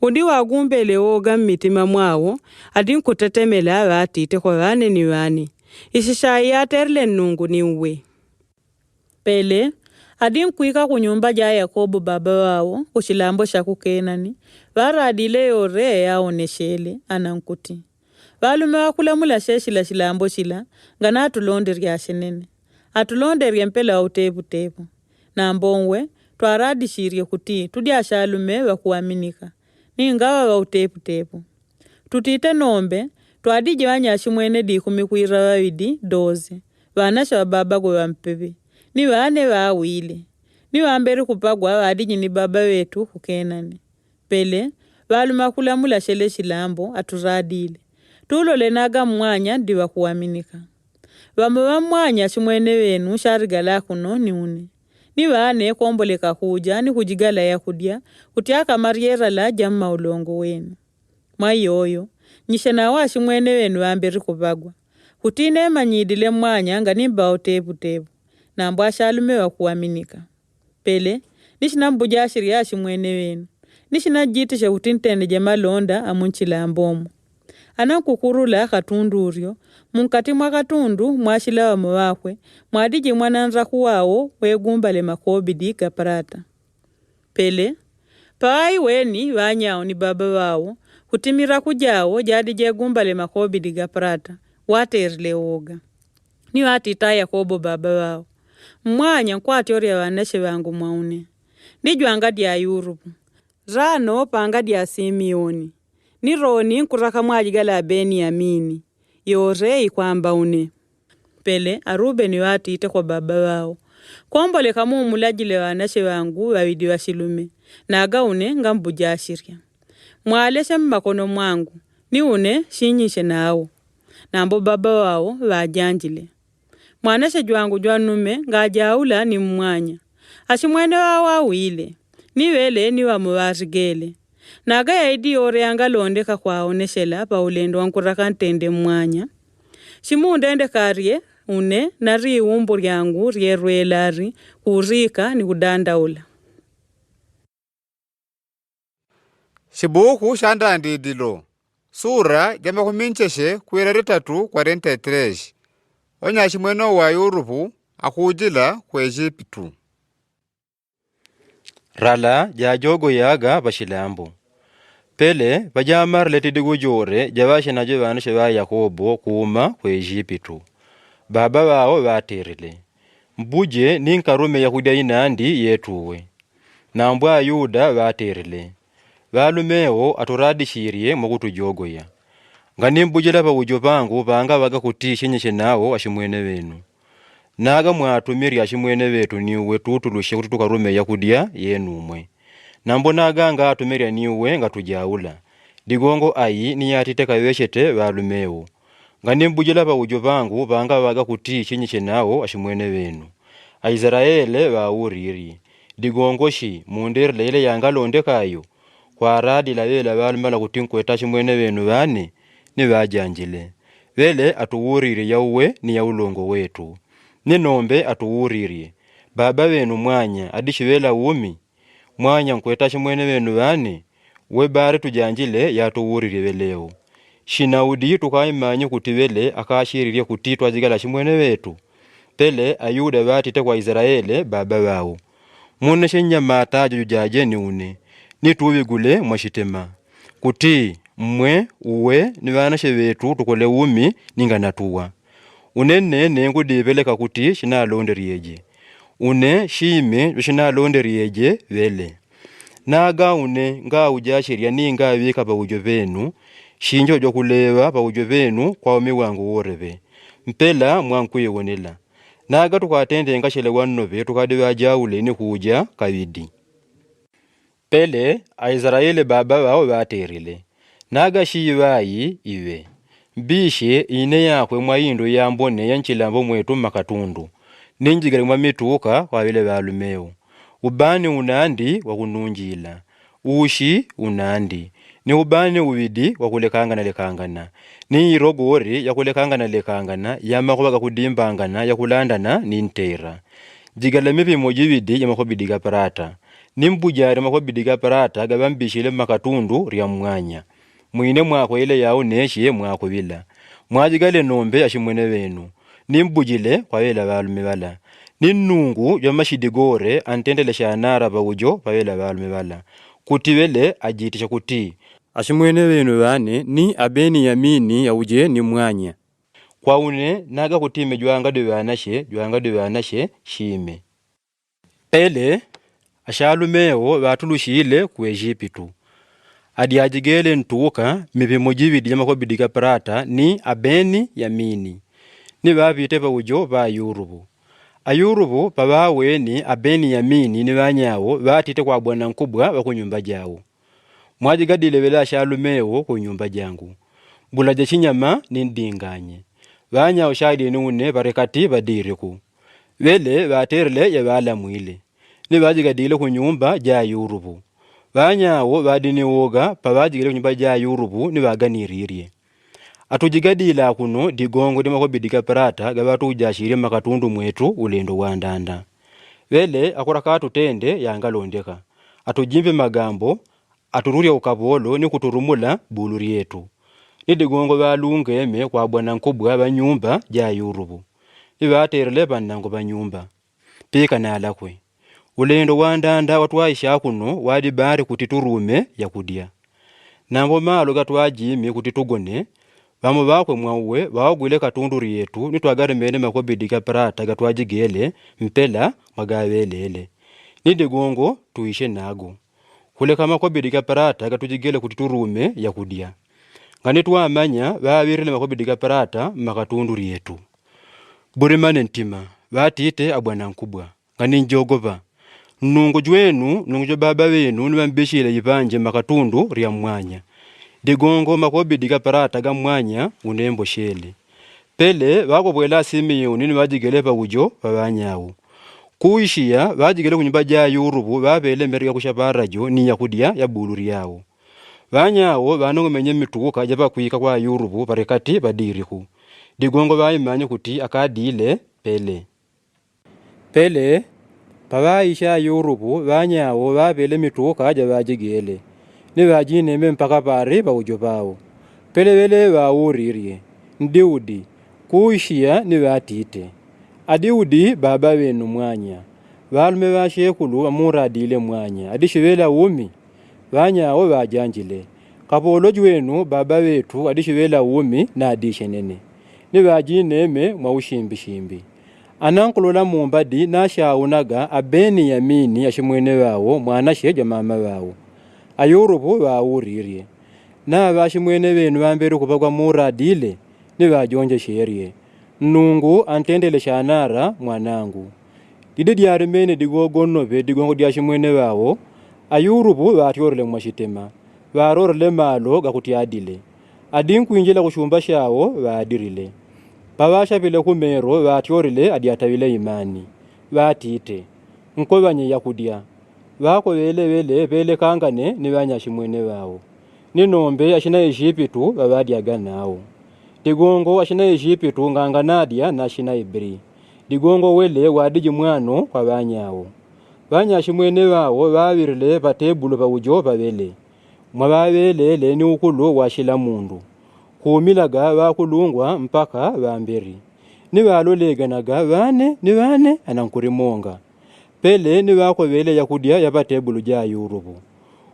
Udi wagumbele woga mmitima mwawo adi nkutetemela vatite kwa vane ni vane. Ishishai yaterile nnungu niuwe. Pele adi nkuika kunyumba ja Yakobo baba wawo kuxilambo xa ku Kenani varadile yoore yaonexele anankuti. Valume wakulamula xexila xilambo xila ngana atulonderya xinene. Atulonderye mpela wa uteputepu. Nambo onwe twaradixirye kuti tudiaxa alume wakuaminika ningawa wa uteputepu. Tutite nombe twadije wanyaximwene dikumi kwira vavidi 12 vanaxa wa babakwe vampepe ni vane vaawile. Ni vaamberi kupagwa vaadije ni baba wetu ku Kenani. Pele valume akulamula xele xilambo aturadile. Tulole naga mmwanya ndi wakuaminika. Vamo va mmwanya ximwene wenu xarigala kuno ni une. Ni vane komboleka kuja ni kujigala yakudia kutiaka maryerala ja mmaulongo wenu. Mwayoyo nyishe nawo aximwene wenu vaamberi kupagwa. Kutine emanyidile mmwanya nga nimba uteputepu. Nambo axalume wakuaminika. Pele nixina mbujaxirya aximwene wenu. Nixina jitixe kuti ntendeje malonda amunchilambomo. Anankukurula katundu uryo munkati mwa katundu mwaxila wamo wakwe mwadije mwananraku wawo wegumbale makobidi ga prata. Pele pawai weni vanyawo ni baba wawo kutimira kujawo jadi jegumbale makobidi ga prata waterile woga. Ni watita Yakobo baba wawo. Mmwanya nkwatyorya vanaxe vangu mwaune. Ndijwanga dya Yurupu. Rano panga dya Simeoni. Ni roni nkuraka mwajigala Beniamini. Yore ikwamba une. Pele Arubeni watite kwa baba wawo. Komboleka mumulajile vanaxe vangu vavidi vaxilume. Naga une ngambujaxirya. Mwalexe mmakono mwangu. Ni une xinyishe nawo. Nambo baba wawo vajanjile. Mwanaxe jwangu jwanume ngajaula ni mmwanya. Aximwene wawo awile. Ni vele ni wamo varigele. Naga yaidi yore yangalondeka kwaonexela paulendo wankuraka ntende mmwanya. Ximundende karye une nari iwumbu ryangu ryerwelari kurika ni kudandaula. Xibuku xa ndandidilo sura ja makumi ncheshe kwira ritatu 43 onyaximwene wa Yurupu akuujila ku Egiptu. Rala jajogo yaga paxilambo. Pele vajamarile tidigu jore javaxinajo vanaxe va Yakobo kuuma ku Egiptu. Baba wawo vaterile. Mbuje ninkarume yakudia inandi yetuwe. Nambo Ayuda vaterile. Valumewo aturadixirye mwakutujogoya. Nganimbujela pawujo pangu panga vaga kuti xinyishe nawo aximwene wenu. Naga mwatumirya aximwene wetu niuwe tutulushe kuti tukarume yakudia yenumwe. Nambo naga nga atumirya niuwe ngatujaula. Digongo ayi niyatite kawexete valumewo. Nganimbujela pawujo pangu panga vaga kuti xinyishe nawo aximwene wenu. Aisraele vawurirye. Digongo xi munderile yele yangalondekayo. Kwaradila vela valumela kuti nkweta aximwene wenu vane ni vajanjile. Vele atuwurirye yauwe ni ya ulongo wetu. Ni nombe atuwurirye. Baba wenu mwanya adixivela umi. Mwanya nkweta ximwene wenu vane. We bare tujanjile yatuwurirye veleo. Xinaudi tukaimanye kuti vele akaxirirye kuti twajigala ximwene wetu. Pele Ayuda vatite kwa Israele baba wawo. Mune xinyama tajo jujaje ni une. Nituvigule mwaxitema. Kuti mmwe uwe ni vanaxe vetu tukole umi ninga natuwa. Une nene ngudiveleka kuti xinalonderyeje. Une xime xinalonderyeje vele. Naga une ngaujaxirya ninga vika pawujo venu. Xinjo jokuleva pawujo venu kwa umi wangu woreve. Mpela mwankwiwonela. Naga tukatenda ngashele wa nobe tukadi bajaule ni kuja kabidi. Pele Aisraele baba bao baterile. Naga shibayi iwe. Mbishe ine yakwe mwa indu ya mbone ya nchilambo mwetu makatundu. Ninjigale mwa mituka kwa vile balumeo. Ubani unandi wa kununjila. Ushi unandi. Ni ubani ubidi wa kulekangana lekangana. Ni irogori ya kulekangana lekangana ya makuba kudimbangana ya kulandana ni ntera. Jigala mipimo jibidi ya makobidi ga parata. Nimbujari makobidi ga parata gabambishile makatundu rya mwanya. Mwine mwako ile yao neshe mwako bila. Mwajigale nombe ashimwene wenu. Nimbujile kwa wela balume bala. Ninungu ya mashidigore antendele shanara bawujo kwa wela balume bala. Kutiwele ajitisha kuti. Ashimwene wenu bane ni abeni yamini yauje ni mwanya. Kwaune naga kutime jwanga de jwanga de shime. Pele ashalumeo batulushile ku Egipitu. Adiajigele ntuka mipimo jibidi ya makobidi ga prata ni abeni yamini. Ni babite bawujo ba yurubu. Ayurubu pabaweni abeni yamini ni banyawo batite kwa bwana nkubwa bakunyumba jawo. Mwajigadile bela ashalumeo ku nyumba jangu. Bulaje chinyama ni ndinganye. Banyawo shadi nune barekati badiriku. Wele baterele ya balamwile. Ni bajigadile ku nyumba ja yurubu. Banyawo badini woga pabajigile ku nyumba ja yurubu ni baganiririe. Atujigadila kuno digongo di makobidi ga prata gabatu makatundu mwetu ulendo wa ndanda. Wele akora katutende yangalondeka. Atujimbe magambo atururia ukabolo ni kuturumula bulu ryetu. Ni digongo balungeme kwa bwana nkubwa ba nyumba ja yurubu. Ibaterele banango ba nyumba. Pika nalakwe. Ulendo wa ndanda watwaisha kuno wadi bari kutiturume ya kudia. Nambo malo gatwajimi kutitugone bamo bakwe mwauwe bawagwile katundu ryetu nitwagarimene makobidi ga prata gatwajigele mpela mwagabelele. Nidigongo tuishe nago. Kuleka makobidi ga prata gatujigele kutiturume ya kudia. Ngani twamanya babirile makobidi ga prata makatundu ryetu. Burimane ntima batite abwana nkubwa. Ngani njogoba. Nungu jwenu nungu jo baba wenu nibambishile ibanje makatundu rya mwanya. Digongo makobidi ga parata ga mwanya unembo shele. Pele bakobwela Simiyoni nibajigele bawujo babanyawo. Kuishiya bajigele kunyumba ja yurubu babele mbere kusha barajo ni yakudia ya bulu ryawo. Banyawo banongomenye mituka jabakwika kwa yurubu barekati badiriku. Digongo bayimanye kuti akadile pele. Pele pabaisha yurubu banyawo babele mituka jabajigele. Nibajineme mpaka pari bawujo bawo. Pele bele bawuririe. Ndiudi kuishia nibatite. Adiudi baba wenu mwanya. Balume bashekulu bamuradile mwanya. Adishibela umi banyawo bajanjile. Kapolo jwenu baba wetu adishibela umi na adishenene. Nibajineme mwa ushimbi Anankulola mumbadi nashaunaga abeni yamini ashimwene wawo mwana sheja mama wawo. Ayurubu bawuririe. Na bashimwene benu bambere kubagwa muradile nibajonje sherie. Nungu antendele shanara mwanangu. Dide dyarimene digogo nobe digongo dyashimwene wawo. Ayurubu batyorele mwashitema. Barorele malo gakutyadile. Adinkwinjila kushumba shawo badirile. Babashabile kumero batyorile adyatabile imani. Batite. Nkobanye yakudya. Bakobele bele belekangane nibanyashimwene bawo. Ninombe ashina Egipitu babadyaga nawo. Digongo ashina Egipitu nganga nadya nashina Ibiri. Digongo wele wadiji mwano kwa banyawo. Banyashimwene bawo babirile batebulu bawujo babele. Mwababelele ni ukulu washila mundu. Kuumilaga bakulungwa mpaka bamberi. Nibaloleganaga bane ni bane anankurimonga. Pele nibakobele yakudya yabatebulu ja yurubu.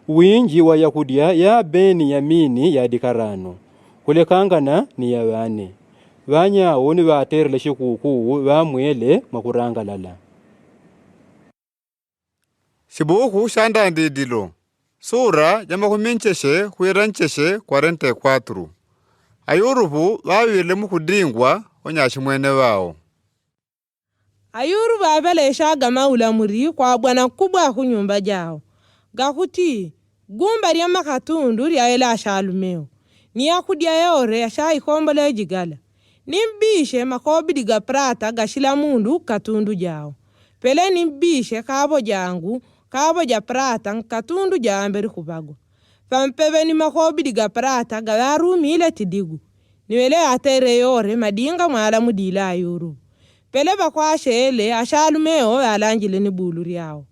Winji wa yakudya ya beni yamini yadikarano. Kulekangana ni yabane. Banyawo nibaterele shikuku bamwele makurangalala. Shibuku shandandidilo sura ya makumi ncheshe khwira ncheshe 44 Ayurupu babirile mukhudingwa onyashimwene bawo. Ayurubu apeleshaga maulamuri kwa bwana kubwa kunyumba jawo gakuti gumba lya makatundu lyaela ashalumeo ni yakudya yore yashaikombola jigala nimbishe makobidi ga prata gashila mundu katundu jawo pele nimbishe kabo jangu kabo ja prata nkatundu jaamberi kupagwa pampeve makobidi ga prata gawarumile tidigu niwele atere yore madinga mwala mudila ayurubu pele bakwashele ashalumeo walanjile ni bulu lyawo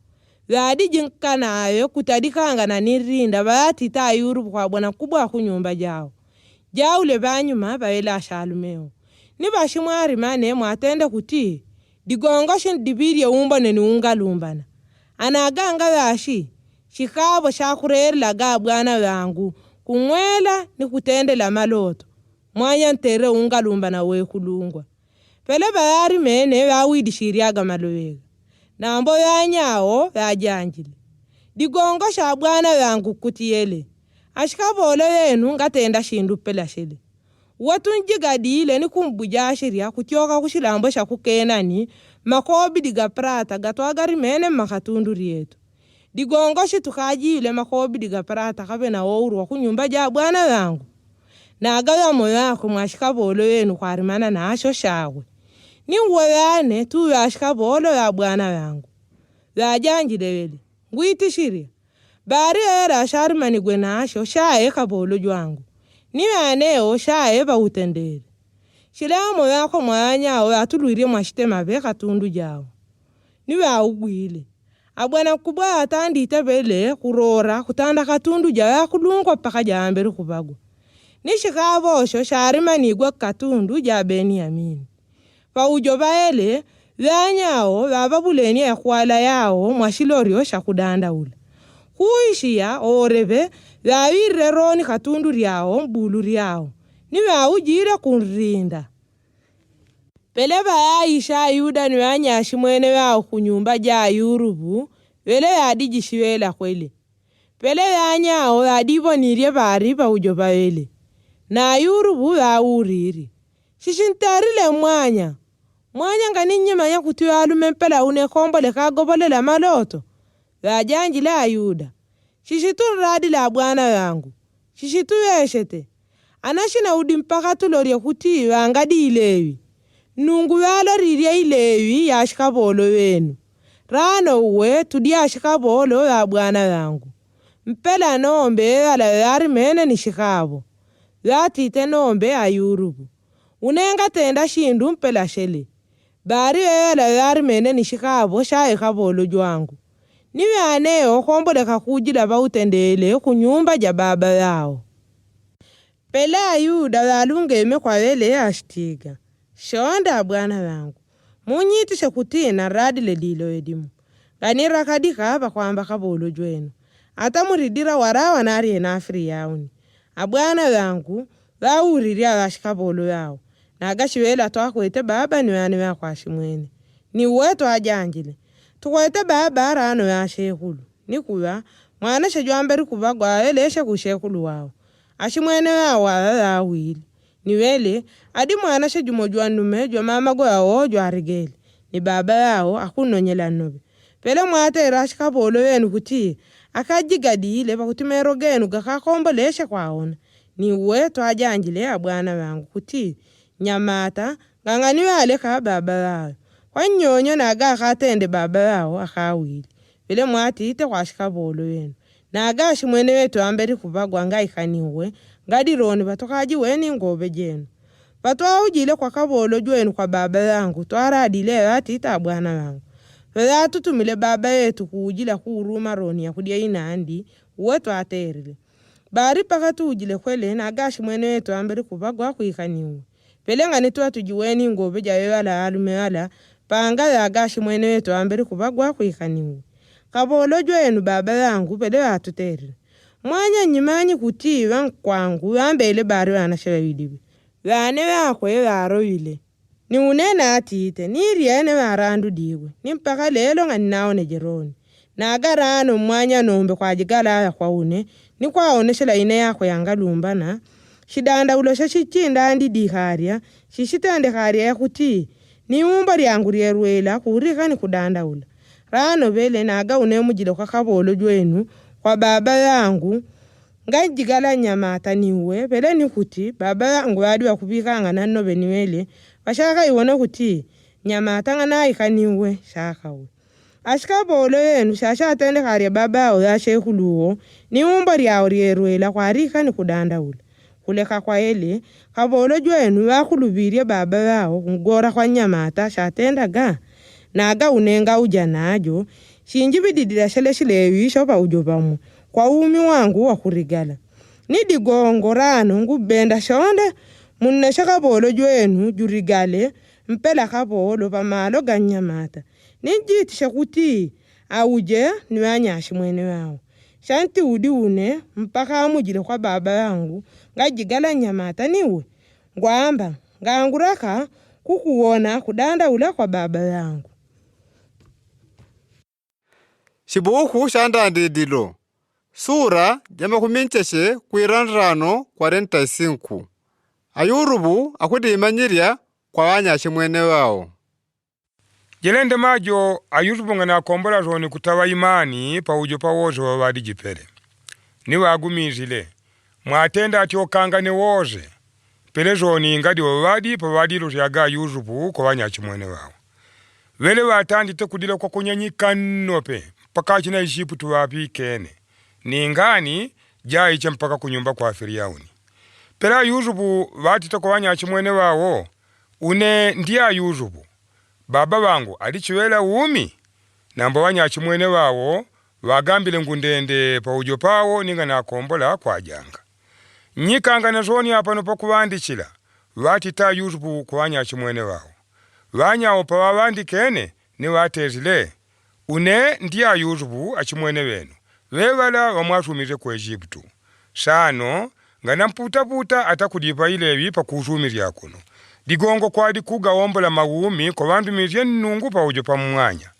vadijinkanayo kutadikanga na nirinda bayatita ayurubu kwa bwana kubwa kunyumba jawo jaule banyuma bawela ashalumeo nibashimwarimane mwatende kuti digongo shindibilye umbone niungalumbana anaganga vashi shikabo shakurerelaga bwana wangu kung'wela nikutendela maloto mwanya ntere ungalumbana wekulungwa pele bayari mene vawidishiryaga malowega nambo yanyawo yajanjile digongo sha bwana wangu kutiyele ashikabolo yenu ngatenda shindu pela shile wetunjigadile nikumbujashirya kutyoka kushilambo sha kukenani makobidi ga prata gatwagari mene makatundu ryetu digongo shitukajile makobidi ga prata kabe na wourwa kunyumba ja bwana wangu nagaya moyo wako mwashikabolo yenu kwarimana nasho shawe niuwe tu yashikabolo ya bwana wangu yajanjile wele ngwitishirya bari era sharimanigwe nasho shaye kabolo jwangu niwaneo shaye bautendele shilamo yako mwanyawo yatulwirye mwashitema be katundu jawo niwaugwile abwana kubwa atandite bele kurora kutanda katundu jawo yakulungwa paka jambere kubagwa nishikabosho sharimanigwe katundu ja Beniamini paujo baele vanyawo vavabuleni ekhwala yawo mwashiloryo shakudandaula khuishiya oreve vawirire roni katundu lyawo mbulu lyawo niwaujile kunrinda pele bayayisha yuda niwanyashi mwene wawo kunyumba ja yurubu vele yadijishiwela kwele pele yanyawo yadivonirye vari paujo pawele na yurubu wawuriri shishintarile mwanya mwanya nga ninyimanya kuti walume mpela une kombole kagobolela maloto vajanjile ayuda shishitunradila bwana wangu shishituweshete anashina udi mpaka tulorye kuti wangadi ilewi nungu walorirye ilewi yashikabolo wenu rano uwe tudi ashikabolo ya bwana wangu mpela nombe wala yarimene ni shikabo yatite nombe ayurubu unenga tenda shindu mpela shele bari wela yarimene ni shikabo shaye kabolo jwangu niwaneo komboleka kujila bautendele kunyumba ja baba yao pele ayuda walungeme kwa wele ashitiga shonda bwana wangu munyitishe kutina radile lilo edimu ganira kadika kwamba kabolo jwenu ata muridira warawa nariye nafiri yauni abwana wangu waurirya washikabolo yao nagashiwela twakwete baba niwane wakwashimwene niwe twajanjile tukwete baba arano yashekulu nikuwa mwana shejwamberi kuvagwa aeleshe kushekulu wawo ashimwene wawo awawile niwele adi mwana shejumo jwa nnume jwa mama gwawo jwarigele ni baba yawo akunonyela nnobe pele mwatera ashikabolo wenu kuti akajigadile pakuti mero genu gakakomboleshe kwaona niwe twajanjile ya bwana wangu kuti nyamata ngang'ani baba wawo kwanyonyo naga akatende baba wawo akawile vile mwatite kwashikabolo wenu naga ashimwene wetu amberi kuvagwa ngaikaniwe ngadironi vatokajiweni ngobe jenu vatwaujile kwa kabolo jwenu kwa baba yangu twaradile yatita bwana wangu veyatutumile baba yetu kuujila kuuruma roni yakudya inandi uwe twaterile bari paka tuujile kwele nagashi mwene wetu amberi kuvagwa kuikaniwe pelengani twatujiweni ngobe jawe wala alume wala panga yagashi mwene wetu amberi kuvagwa kuikaniwe kabolo jwenu baba yangu pele watuterile mwanya nyimanyi kuti wankwangu wambele bari wanashe wawidiwe vane vakwe varoile niunene atite niriene varandudiwe nimpaka lelo ng'aninaone jeroni nagarano mwanya nombe kwajigalaya kwaune nikwaoneshela ine yakwe yangalumbana shidandaulo shashichinda andidikharya shishitendekharya yakuti Ni umba lyangu lyerwela kurika ni kudandaula. Rano vele naga une mujile kwa kabolo jwenu kwa baba yangu ngajigala nyamata niwe pele nikuti baba yangu wali wakubikanga na nobe niwele bashaka iwone kuti nyamata nganaika niwe shakawe. Ashika bolo yenu shasha atende karya baba yao yashekuluwo ni umba lyao lyerwela kwarika ni kudandaula. Kuleka kwa ele kabolo jwenu wakulubirie baba yao kungora kwa nyamata shatendaga naga unenga uja najo shinjibididila shele shilewisho pa ujo pamwe kwa umi wangu wa kurigala nidigongo rano ngubenda shonde munnesha kabolo jwenu jurigale mpela kabolo pamalo ga nyamata nijitisha kuti auje niwanyashi mwene wao shanti udi une mpaka amujile kwa baba yangu ngajigala nyamata niwe ngwamba nganguraka kukuwona kudandaula kwa baba yangu. Shibuku sha ndandidilo sura ya makumi ncheshe kwira nrano 45 ayurubu akudimanyilya kwa wanyashi mwene wawo. Jelende majo ayusupu nga nakombola zoni kutawa imani paujo pawoze wa wadi jipele. Ni wagumizile. Mwatenda ati ne woze. Pele zoni ngadi wa wadi pa wadi luzyaga Yusufu kwa wanyachi mwene wao. Wele watandite kudila kwa kunyanyika nnope mpaka china Egiputu wapikene. Ningani jaiche mpaka kunyumba kwa Firiauni. Pela Yusufu watite kwa wanyachi mwene wao. Une ndiya Yusufu. Baba wangu alichiwela umi nambo wanyachi mwene wawo wagambile ngundende paujo pawo ninga nakombola kwajanga nyikanga nazoni apano pakuwandichila watita Yusufu kwa wanyachi mwene wawo wanyawo pawawandikene ni watezile une ndiya Yusufu achimwene wenu wewala wamwasumize ku Egiputu sano ngana mputaputa atakudipa ilevi pakusumirya kuno digongo kwadi kugawombola mawumi kwa bandu nnungu paujo pamwanya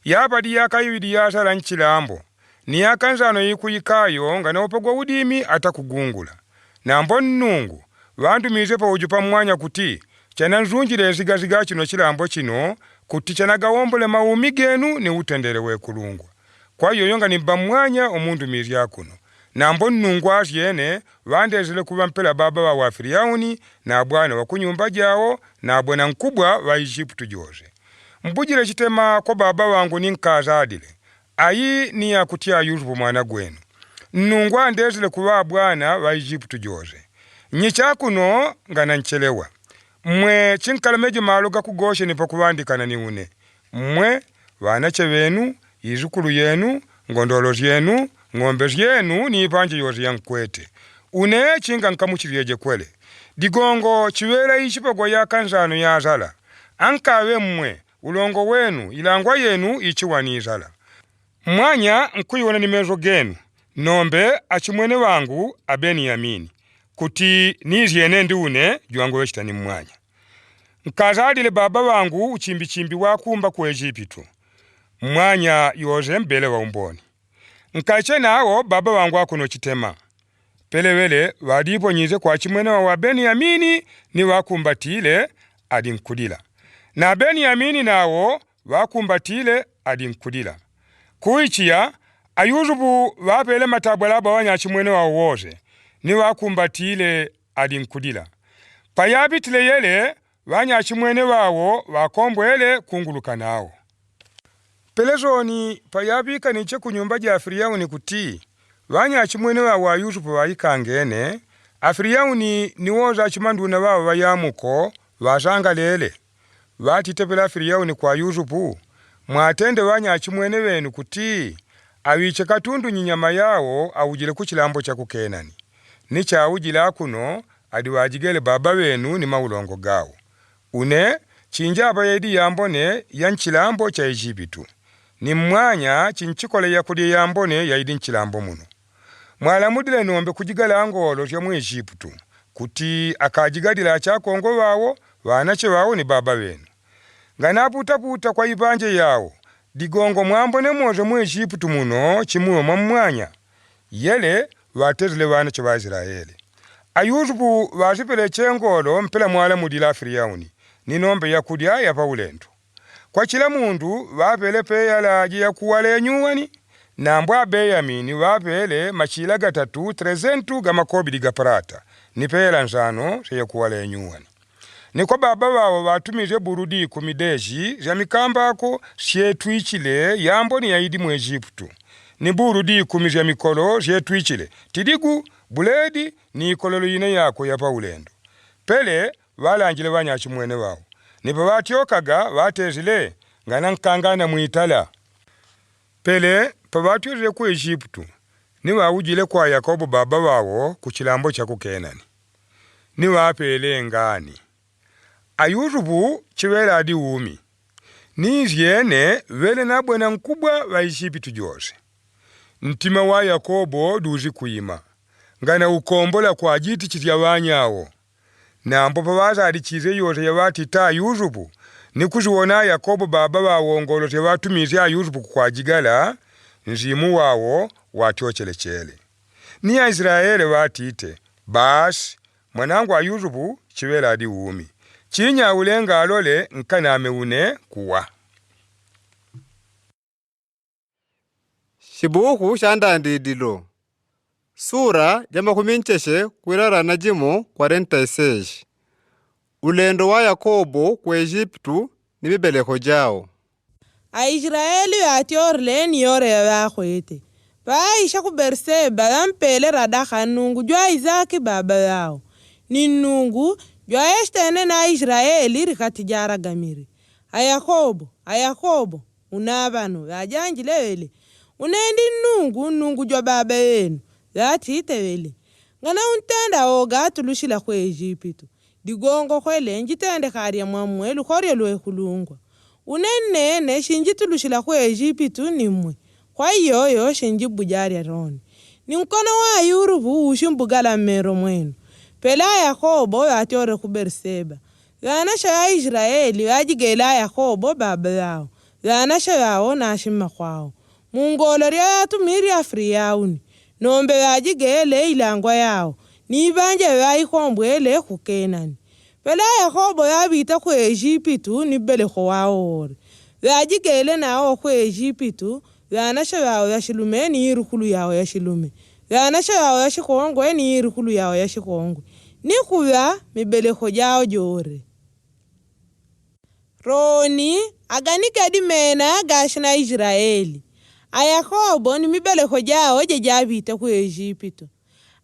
yapa yaka yasala nchilambo ni yakanzano yikuyikayo nga naopagwa udimi atakugungula nambo nnungu bandumize paujo pamwanya kuti chana nzunjile ezigaziga chino chilambo chino kuti chanagawombole mawumi genu ni utendere wekulungwa kwa hiyo yonga nimba mwanya omundu mirya kuno nambo nnungu asyene vandezele kuva mpela baba wa wa Firiauni na bwana wa kunyumba jawo na bwana nkubwa wa Egiputu jose mbujile chitema kwa baba wangu ninkazadile ayi ni yakutya Yusufu mwana gwenu nnungu andezele kuva bwana wa Egiputu jose nyichakuno ngana nchelewa mwe chinkalameje malo gakugosheni pakuvandikana niune mwe vanache venu izukulu yenu ngondolo zyenu ng'ombe zyenu ni ipanje yozi yankwete une chinga nkamuchilyeje kwele digongo chiwela ichipagwa yakanzano yazala ankawe mmwe ulongo wenu ilangwa yenu ichiwanizala mwanya nkuiwona ni mezo genu nombe achimwene wangu abeniyamini kuti nizyene ndiune jwangu wechitani mwanya nkazalile baba wangu uchimbichimbi wakumba ku Egiputu mwanya yoze mbele wa umboni nkache nawo baba wangu akuno chitema pelewele waliponyize kwa chimwene wa Beniyamini ni wakumbatile adinkulila na Beniyamini nawo wakumbatile adinkulila kuichiya ayusufu wapele matabwalaba wanyachimwene wawo wose ni wakumbatile adinkulila payapitile yele wanyachimwene wawo wakombwele kunguluka nawo pelezoni payapika niche kunyumba ja Firiauni kuti wanyachimwene wawo wa Yusufu wayikangene Afiriauni niwoza achimanduna wawo wayamuko wasangalele watitepela Firiauni kwa Yusufu mwatende wanyachimwene wenu kuti awiche katundu nyinyama yawo awujile kuchilambo cha kukenani nichawujila kuno adiwajigele baba wenu ni maulongo gawo une chinjapa yedi yambone ya nchilambo cha Egiputu ni mwanya chinchikole yakulya yambone yaidi nchilambo muno mwalamudile nombe kujigala ngolo zya mu Egiputu kuti akajigalila achakongo wawo wanache wawo ni baba wenu nganaputaputa kwa ipanje yawo digongo mwambone moze mu Egiputu muno chimuwe mwa mwanya yele watezile wanache wa Israeli ayusufu wasipele chengolo mpela mwalamudila Firiauni ni nombe yakulya ya paulendo. Kwa chila mundu vapele peyala je yakuwala enyuwani nambo abeyamini vapele machila gatatu 300 ga makobili ga prata ni peyala nsano seyakuwala enyuwani. Niko baba wawo batumize burudi kumideji zya mikambako syetwichile yambo ni yaidi mu Egiptu. Ni burudi kumi zya mikolo syetwichile tiligu buledi ni ikololo yine yako ya paulendo. Pele balanjile banyachimwene wawo nipo batyokaga batezile ngana nkangana mwitala. Pele pabatyozile ku Egiptu niwawujile kwa Yakobo baba wawo ku chilambo cha ku Kenani. Niwapele ngani ayusufu chivela adi umi nizyene vele na bwana nkubwa wa Egiptu jose. Ntima wa Yakobo duzi kuima ngana ukombola kwa jiti chitya wanyawo nambo pavazalichize yose yavatita Yusufu nikuziwona Yakobo baba wawongolo tebatumize Yusufu kukwajigala nzimu wawo watyochelecele ni Aisraeli watite basi mwanangu wa Yusufu chivela adi umi chinya ulenga alole nkaname une kuwa. Shibuku sha ndandidilo sura ya makumi ncheshe kwirara na jimo 46 ulendo wa Yakobo ku Egiptu ni mibeleko jawo. Aisraeli batyorele niyore yabakhwete baisha khu Berseba bampele radakha nnungu jwa Isaki baba yawo ni nnungu jwa na Israeli rikati jaragamire. Ayakobo ayakobo unabano bajanjile wele unendi nnungu nnungu jwa baba yenu yatite wele ngana untenda oga atulushila khu Egipitu digongo khwele njitende kharya mwamwe lukhoryo lwekhulungwa unennene shinjitulushila khu Egipitu nimwe kwa iyoyo shinjibujarya roni ni nkono wa yurufu ushimbugala mmero mwenu. Pela Yakobo yatyore khu Berseba yanasha ya Israeli yajigela Yakobo baba yao yanasha yawo nashima khwawo mungolo lya yatumirya Friyauni nombe yajigele ilangwa yawo nibanja yayikhombwele khu Kenani. Pela Yakobo yabita khu Egipitu ni belekho wawore yajigele nawo khu Egipitu yanasha yawo yashilume ni irukhulu yawo yashilume yanasha yawo yashikhongwe ni irukhulu yawo yashikhongwe nikhuba mibelekho jawo jore. Roni agani mena gashina Israeli Ayakobo ni mibelekho jawo jejabita khu Egipitu.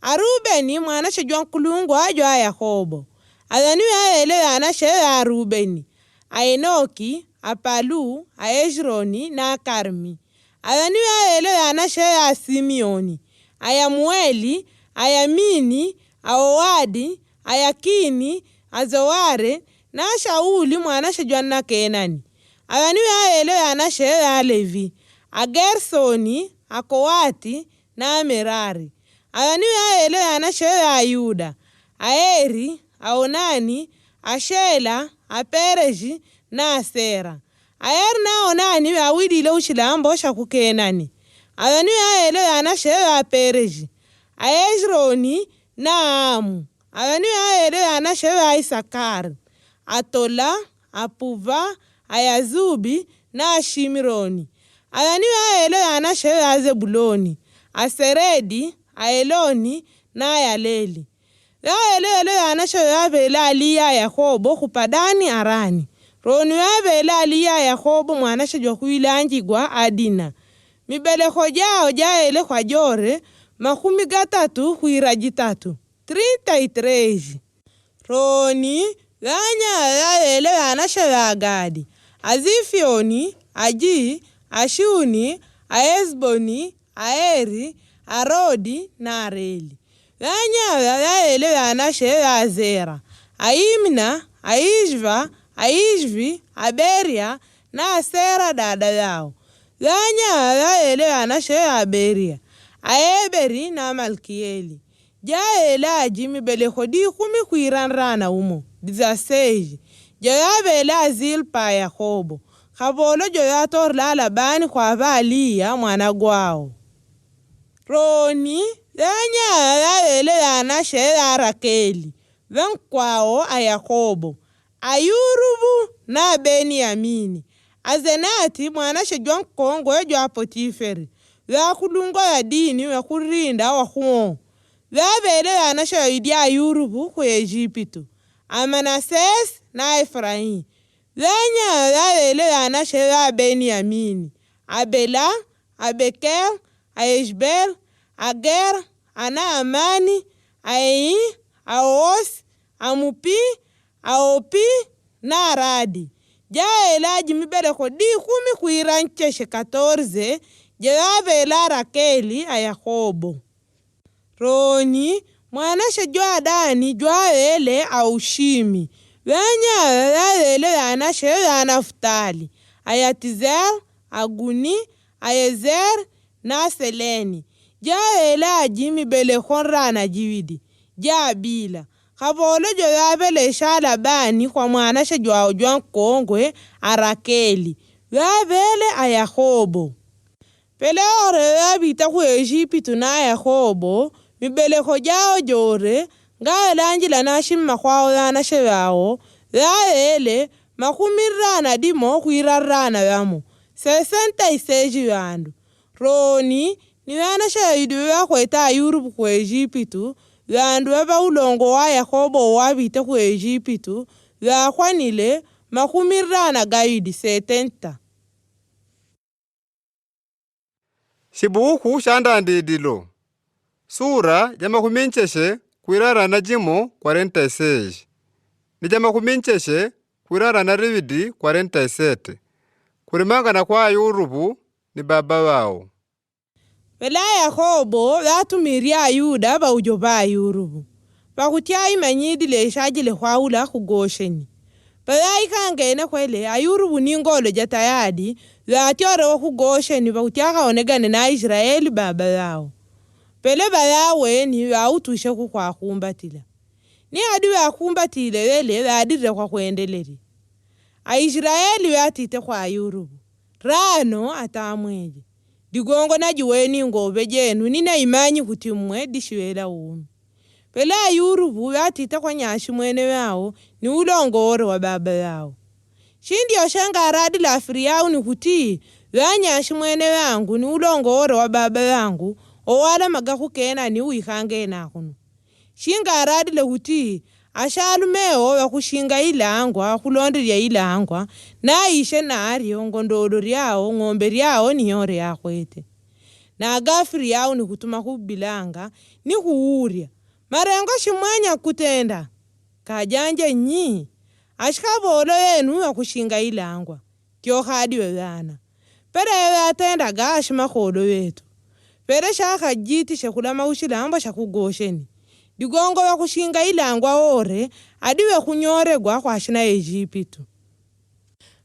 Arubeni mwana jwa nkulungu ajwa Yakobo adhani yaele yanashe ya Rubeni Aenoki Apalu Aezroni na Karmi. Adhani yaele yanashe ya Simeoni Ayamueli Ayamini Aowadi Ayakini Azoware na Shauli mwana jwa na Kenani. Adhani yaele yanashe ya Levi Agersoni Akowati na Merari. Adhani yaele yanashe ya Yuda Aeri Aonani Ashela Apereji na Asera. Aeri na Onani awilile ushilambo sha ku Kenani. Adhani yaele yanashe ya Pereji Aezroni na Amu. Adhani yaele yanashe ya Isakari Atola Apuva Ayazubi na Ashimironi. Adhani yaele yanashe ya Zebuloni Aseredi Aeloni na Ayaleli. Yaele yanashe yabele aliya Yakobo khu Padani Arani. Roni yabele aliya Yakobo mwanashe jwa khwilanjigwa Adina. Mibelekho jawo jaele khwa jore 30 khwira jitatu 33. Roni yanya yaele yanashe ya Gadi Azifioni Aji Ashuni Aezboni Aeri Arodi na Areli. Yanya yaele yanashe ya Zera Aimna Aishva Aishvi Aberia na Asera dada yao. Yanya yaele yanashe ya Aberia Aeberi na Malkieli. Jaele aji mibelekho dikumi khwiranrana umo dizaseji joyabele Azilpa Yakobo khabolo joyatorela Labani khwaba Aliya mwana gwawo. Roni yanya yaele yanashe ya Rakeli venkwawo a Yakobo. Ayurubu na Beniamini. Azenati mwanashe jwa nkongwe jwa Potiferi vakulungwa ya dini wakurinda wahuo vavele vanashe vaidi Ayurubu ku Ejipitu Amanases na Efraim venya vavele vanashe va Beniamini Abela Abeker Aeshbel Ager Anaamani Aei Aosi Amupi Aopi na Aradi jaelaji mibeleko dikumi kwira ncheshe 14 jewavela Rakeli a Yakobo. Roni mwanashe jwa Dani jwavele Aushimi venya vavele vanashe va Nafutali Ayatizel Aguni Ayezer na Seleni jaelaji mibeleko nrana jiwidi jabila kavolo jo vavele Labani kwa mwanashe jwao jwa nkongwe Arakeli vavele a Yakobo. Pele ore vavita ku Ejipitu na Yakobo mibeleko jao jore ngawelanjila nashima kwao vanashe vao vavele 60 dimo kwirarana vamo 66 vandu. Roni ni vanashe vaidi vakweta Ayurubu ku Ejipitu vandu vava ulongo wa Yakobo wavita ku Ejipitu vakwanile 42 70. Shibuku sha ndandidilo sura ja 56 kwirara na jimo 46 ni ja 56 kwirara na rividi 47 kulimangana kwa Ayurubu ni baba wao. Pela Yakobo vatumiria Ayuda vaujo va Ayurubu pakuti aimanyidile ishajile khwaula ku Gosheni. Pavaikangene kwele Ayurubu ni ngolo ja tayadi vatyorewa ku Gosheni pakuti akhaonekane na Israeli baba yao. Pele vayaweni vautushe kukhwakhumbatila. Ni adi vakhumbatile vele vadirire khwakhwendelerya. Aisraeli vatite khwa Ayurubu rano atamweje digongo najiweni ngove jenu nina imanyi kuti mmwe dishiwela umi. Pele Ayurubu vatite kwa nyashi mwene wao ni ulongore wa baba yao. Shindiyo shenga aradila Afiriau kuti vanyashi mwene wangu ni ulongore wa baba yangu owala magaku kena ni uikhange nakuno. Shinga aradile kuti ashalumeo wakushinga ilangwa khulondelya ilangwa naishe naryo ngondolo ryao ng'ombe ryao niyore yakhwete. Na gafiri yao ni kutuma khubilanga ni khuwurya marengo shimwenya kutenda kajanje nyi ashikhavolo yenu wakushinga ilangwa tyokhadiwe vana pere yatendaga ashimakholo wetu pere shakhajitishe khulama khushilambo shakhugosheni digongo wakushinga ilangwa ore adiwe khunyoregwa khwashina Ejipitu.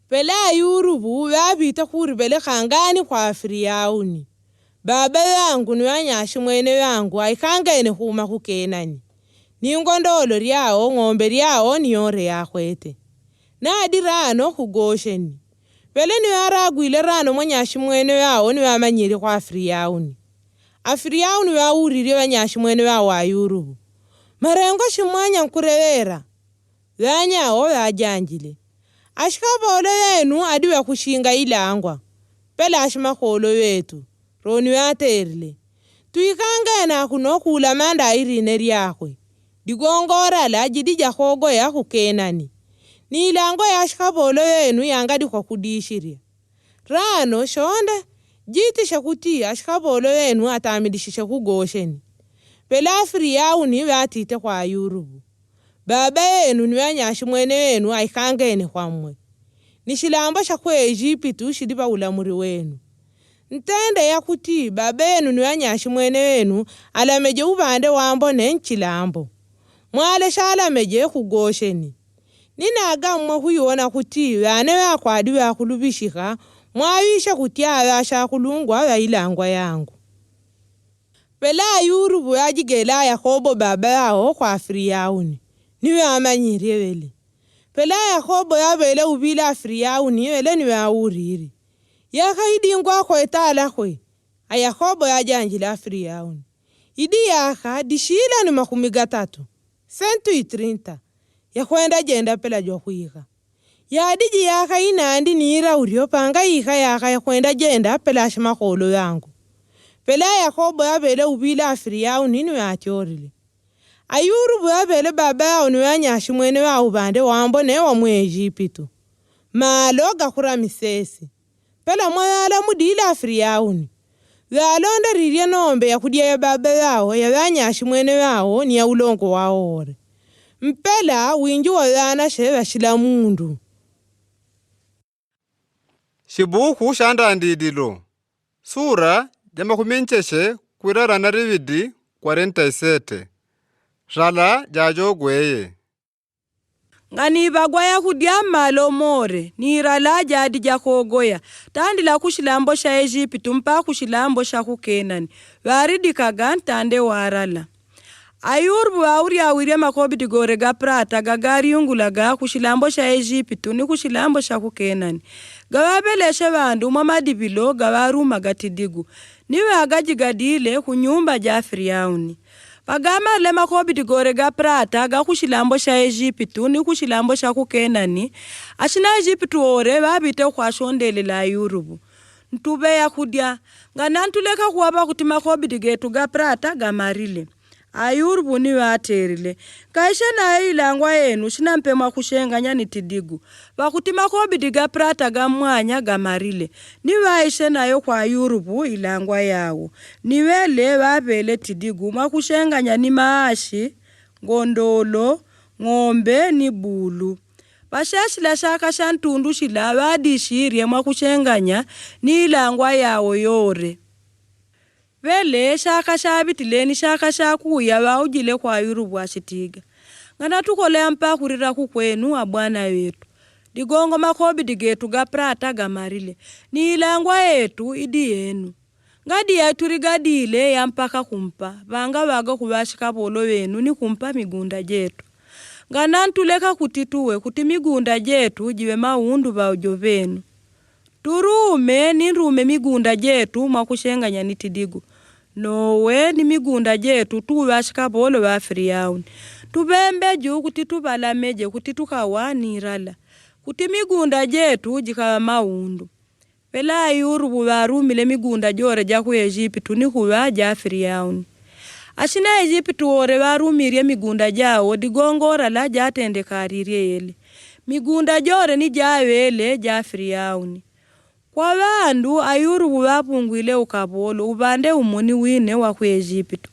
Pele Ayurubu vavita khuri khangani khwa Firiauni baba yangu ni wanyashi mwene wangu aikhangene khuma khukenani ningondolo ryao ng'ombe ryao niyore yakhwete nadi rano khugosheni pele niwaragwile rano mwanyashi mwene wao niwamanyile khwa Firiauni. Afiriauni wawuririe wanyashi mwene wao Ayurubu marengo shimwanya nkurewera vanyawo vajanjile ashikhavolo yenu adiwe khushinga ilangwa pele ashimakholo wetu roni waterile tuikhangena khuno khulamanda irine lyakhwe digongorala jidija khogoya khukenani nilango yashikhavolo yenu yangadikho khudishirya rano shonde jitishe kuti ashikhavolo yenu atamidishishe khugosheni. Pele Afiriauni vatite khwa Ayurubu baba yenu ni wanyashi mwene wenu aikhangene khwamwe ni shilambo sha khu Ejipitu shili ulamuri wenu. Ntende yakuti baba yenu ni wanyashi mwene wenu alameje uvande wambo ne nchilambo mwale shalameje khugosheni. Ninaga mmwe khwiwona khuti vane vakhwadi vakhuluvishikha mwawisha khutya vashakhulungwa vailangwa yangu. Pele Ayurubu yajigela Yakobo baba yao khwa Firiauni niwamanyirye vele. Pele Yakobo yavele uvila Afiriauni vele niwawuriri yakhaidingwa khwetalakhwe Ayakobo yajanjila Afiriauni idi yakha dishila ni 30 130. Yakhwenda jenda pela jwakhwikha. Yadiji yakha inandi niira uryo panga ikha yakha yakhwenda jenda pela ashimakholo yangu. Pela Yakobo yabele ubila afiriau ninu yatyorile. Ayurubu yabele baba yao niwanyashi mwene wao bande wambo ne wa mu Ejipitu. Malo gakhuramisesi. Pela mwayala mudila afiriauni. Yalonda rirya nombe yakudia ya baba yao yawanyashi mwene wao ni ya ulongo wao ore. Mpela winji wa yana sheva shila mundu. Shibuku sha ndandidilo sura ja makumi ncheshe kwirara na rividi 47 rala jajogweye. Nganivagwa yakudya malo more niirala jadi jakogoya tandila kushilambo sha Ejipitu mpa kushilambo sha kukenani varidikaga ntande warala. Ayurubu wauryawirie makobidi gore ga prata gagariyungulaga kushilambo sha Ejipitu ni kushilambo sha kukenani gawabeleshe vandu mwa madibilo gawarumaga tidigu niwe agajigadile kunyumba ja Firiauni. Pagamalile makobidi gore ga prata ga kushilambo sha Ejipitu ni kushilambo sha kukenani ashina Ejipitu ore vabite khwashondelela Ayurubu. Ntube yakudya ngana ntuleka khuwaba kuti makobidi getu ga prata gamarile. Ayurubu niwe aterile kaishe naye ilangwa yenu shinampe mwakushenganya ni tidigu vakuti makobidi ga prata ga mwanya gamarile niwaishe nayo kwa Ayurubu ilangwa yawo niwele vavele tidigu mwakushenganya ni maashi ngondolo ng'ombe ni bulu vashashila shaka sha ntundu shila vadishirye mwakushenganya ni ilangwa yawo yore vele shaka shabitileni shaka shakuya vaujile kwa Ayurubu ashitiga ngana tukolea mpa khurira kukwenu abwana wetu digongo makobidi getu ga prata gamarile ni ilangwa yetu idi yenu ngadi yaturigadile yampaka kumpa vanga vaga khuvashika volo wenu ni kumpa migunda jetu ngana ntuleka kuti tuwe kuti migunda jetu jiwe maundu vaujo venu turume ninrume migunda jetu mwakushenganya ni tidigu nowe ni migunda jetu tuvashika volo va Firiauni tuvembeju kuti tuvalameje kuti tukawa nirala kuti migunda jetu jikawa maundu pela Ayurubu varumile migunda jore ja ku Ejipitu ni khuva ja Firiauni ashina Ejipitu ore varumirye migunda jawo digongorala jatendekaririe yele migunda jore ni jawele ja Firiauni kwa vandu Ayurubu vapungwile ukavolo uvande umoni wine wa ku Ejipitu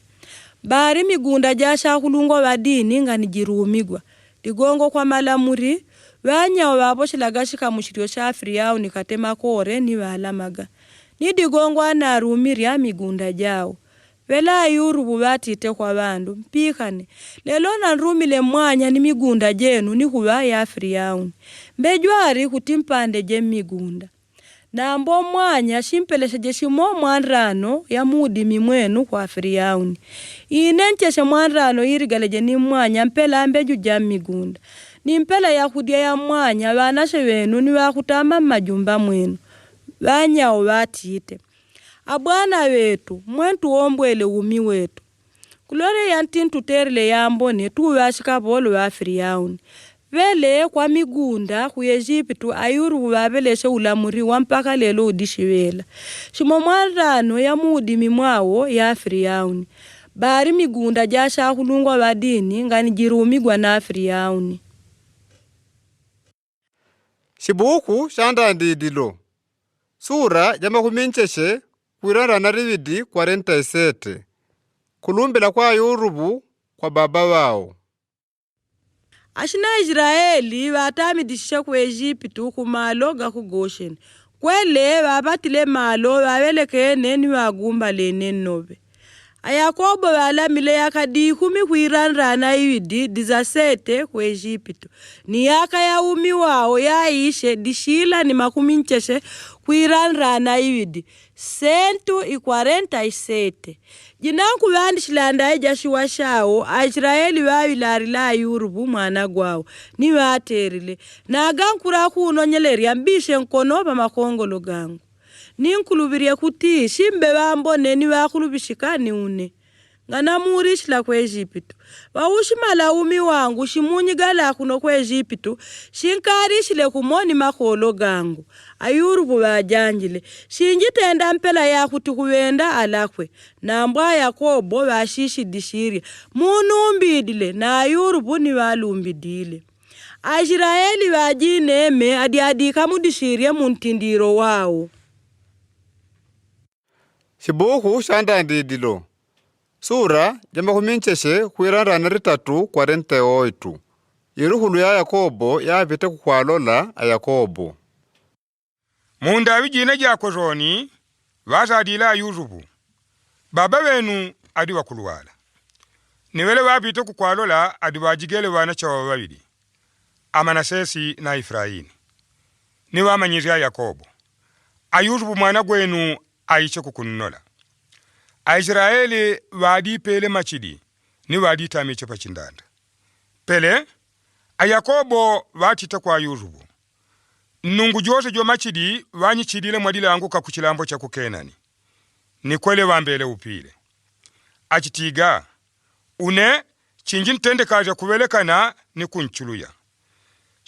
bari migunda jashakhulungwa vadini nga nijirumigwa ligongo kwa malamuri vanyawo vavoshelaga shikamu shilyo sha Firiauni katema kore ni valamaga ni digongo anarumirya migunda jawo vela Ayurubu vatite kwa vandu mpikhane lelo nanrumile mwanya ni migunda jenu ni khuva ya Firiauni mbejwari kuti mpande je migunda nambo mwanya shimpelesheje shimo mwanrano ya mudimi mwenu kwa Firiauni ine ncheshe mwanrano irigaleje ni mwanya mpela mbeju ja migunda nimpela yakhudya ya mwanya vanashe wenu ni vakhutama mmajumba mwenu vanyawo vatite abwana wetu mwentu wombwele umi wetu kulore yanti ntuterile yambone tuvashika volo va Firiauni vele kwa migunda khu Ejipitu Ayurubu vaveleshe ulamuriwa mpaka lelo udishivela shimo mwanrano ya muudimi mwawo ya Firiauni bari migunda jashakhulungwa vadini nga nijirumigwa na Firiauni. Shibuku sha ndandidilo sura ja makumi ncheshe kwirara na rividi 47 kulumbila kwa Ayurubu kwa baba wao. Ashina Israeli vatamidishe ku Ejipitu kumalo ga ku Gosheni kwele vapatile malo vavelekene ni vagumbalene nove Ayakobo valamile yaka dikumi khwiranrana iwidi dizasete ku Ejipitu ni yaka yaumi wawo yaishe dishila ni makumi ncheshe khwiranrana iwidi sentu i47 jinanku vandishilandaye jashiwa shawo Aisraeli vawilarila Ayurubu mwana gwawo ni vaterile naga nkura khunonyelerya mbishe nkono pamakhongolo gangu ninkuluvirye kuti shimbe vambone ni vakhuluvishika ni une. Nganamurishila ku Ejipitu. Vaushimala umi wangu shimunyigala kuno ku Ejipitu shinkarishile kumo ni makholo gangu. Ayurubu vajanjile shinjitenda mpela yakuti kuvenda alakwe nambwa Yakobo vashishidishiria munumbidile na Ayurubu ni valumbidile. Aisraeli vajineme adiadika mudishirie muntindiro wao. Shibuku sha ndandidilo sura ja makumi ncheshe kwiranda na ritatu 48 iruhulu ya Yakobo yapite kukwalola a Yakobo. Munda bijine jakwe zoni vazadila Yusufu baba wenu adi wakulwala niwele wapite kukwalola adi wajigele wana chawa babili Amanasesi na Efraini niwamanyizya Yakobo Ayusufu mwana gwenu aiche kukunnola Aisraeli wadipele machidi ni waditamiche pachindanda pele Ayakobo watita kwa Yusufu nungu jose jo machidi wanyichidile mwadilanguka ku chilambo cha kukenani nikwele wambele upile achitiga une chinji ntendekaje kuvelekana ni kunchuluya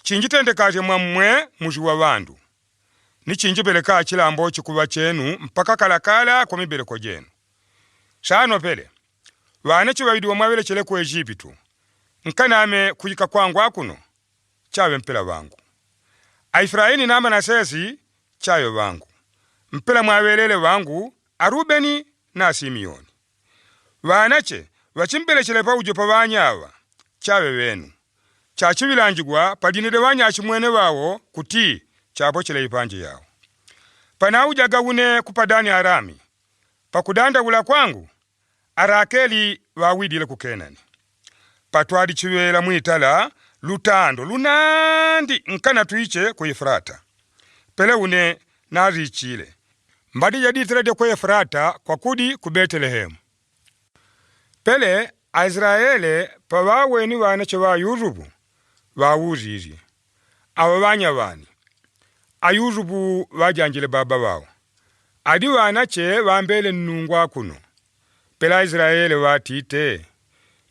chinji tendekaje mwamwe muji wa bandu ni chinji beleka chilambo chikuba chenu mpaka kalakala kwa mibeleko jenu sano pele wane chibabidi wamwabelechele ku Ejipitu nkaname kuyika kwangu akuno chawe mpela wangu Aifraini na Manasesi chayo wangu mpela mwawelele wangu Arubeni na Simeoni wanache wachimbelechele paujo pa wanyawa chawe wenu chachiwilanjigwa padinile wanyachi mwene wawo kuti chapochele ipanje yawo panaujaga une kupadani Arami pakudandawula kwangu Arakeli wawidile ku Kenani patwali chiwela mwitala lutando lunandi nkana tuiche ku Efrata pele une nazichile mbadi yaditirede ku Efrata kwa kudi ku Betelehemu pele Aisraele pawaweni wanache wa Yusufu wawuzizye abo banya bani Ayusufu wajanjile baba wawo adi wanache wambele nnungwa kuno pele Aisraele watite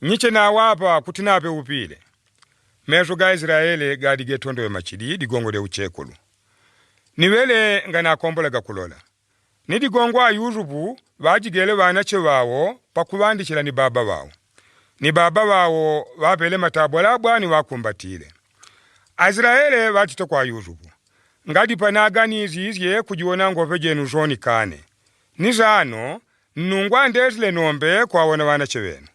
nyiche nawapa kuti nape upile meso ga Israele gadi getondowe machidi digongo lya uchekulu niwele nga nakombolega kulola ni digongo a Yusufu wajigele wanache wawo pakuwandikila ni baba wawo ni baba wawo wapele matabwalabwa ni wakumbatile Aisraele watite kwa Yusufu ngadi panaganizizye kujiona ngove jenu zoni kane nizano nnungwa ndezile nombe kwawona wanache wenu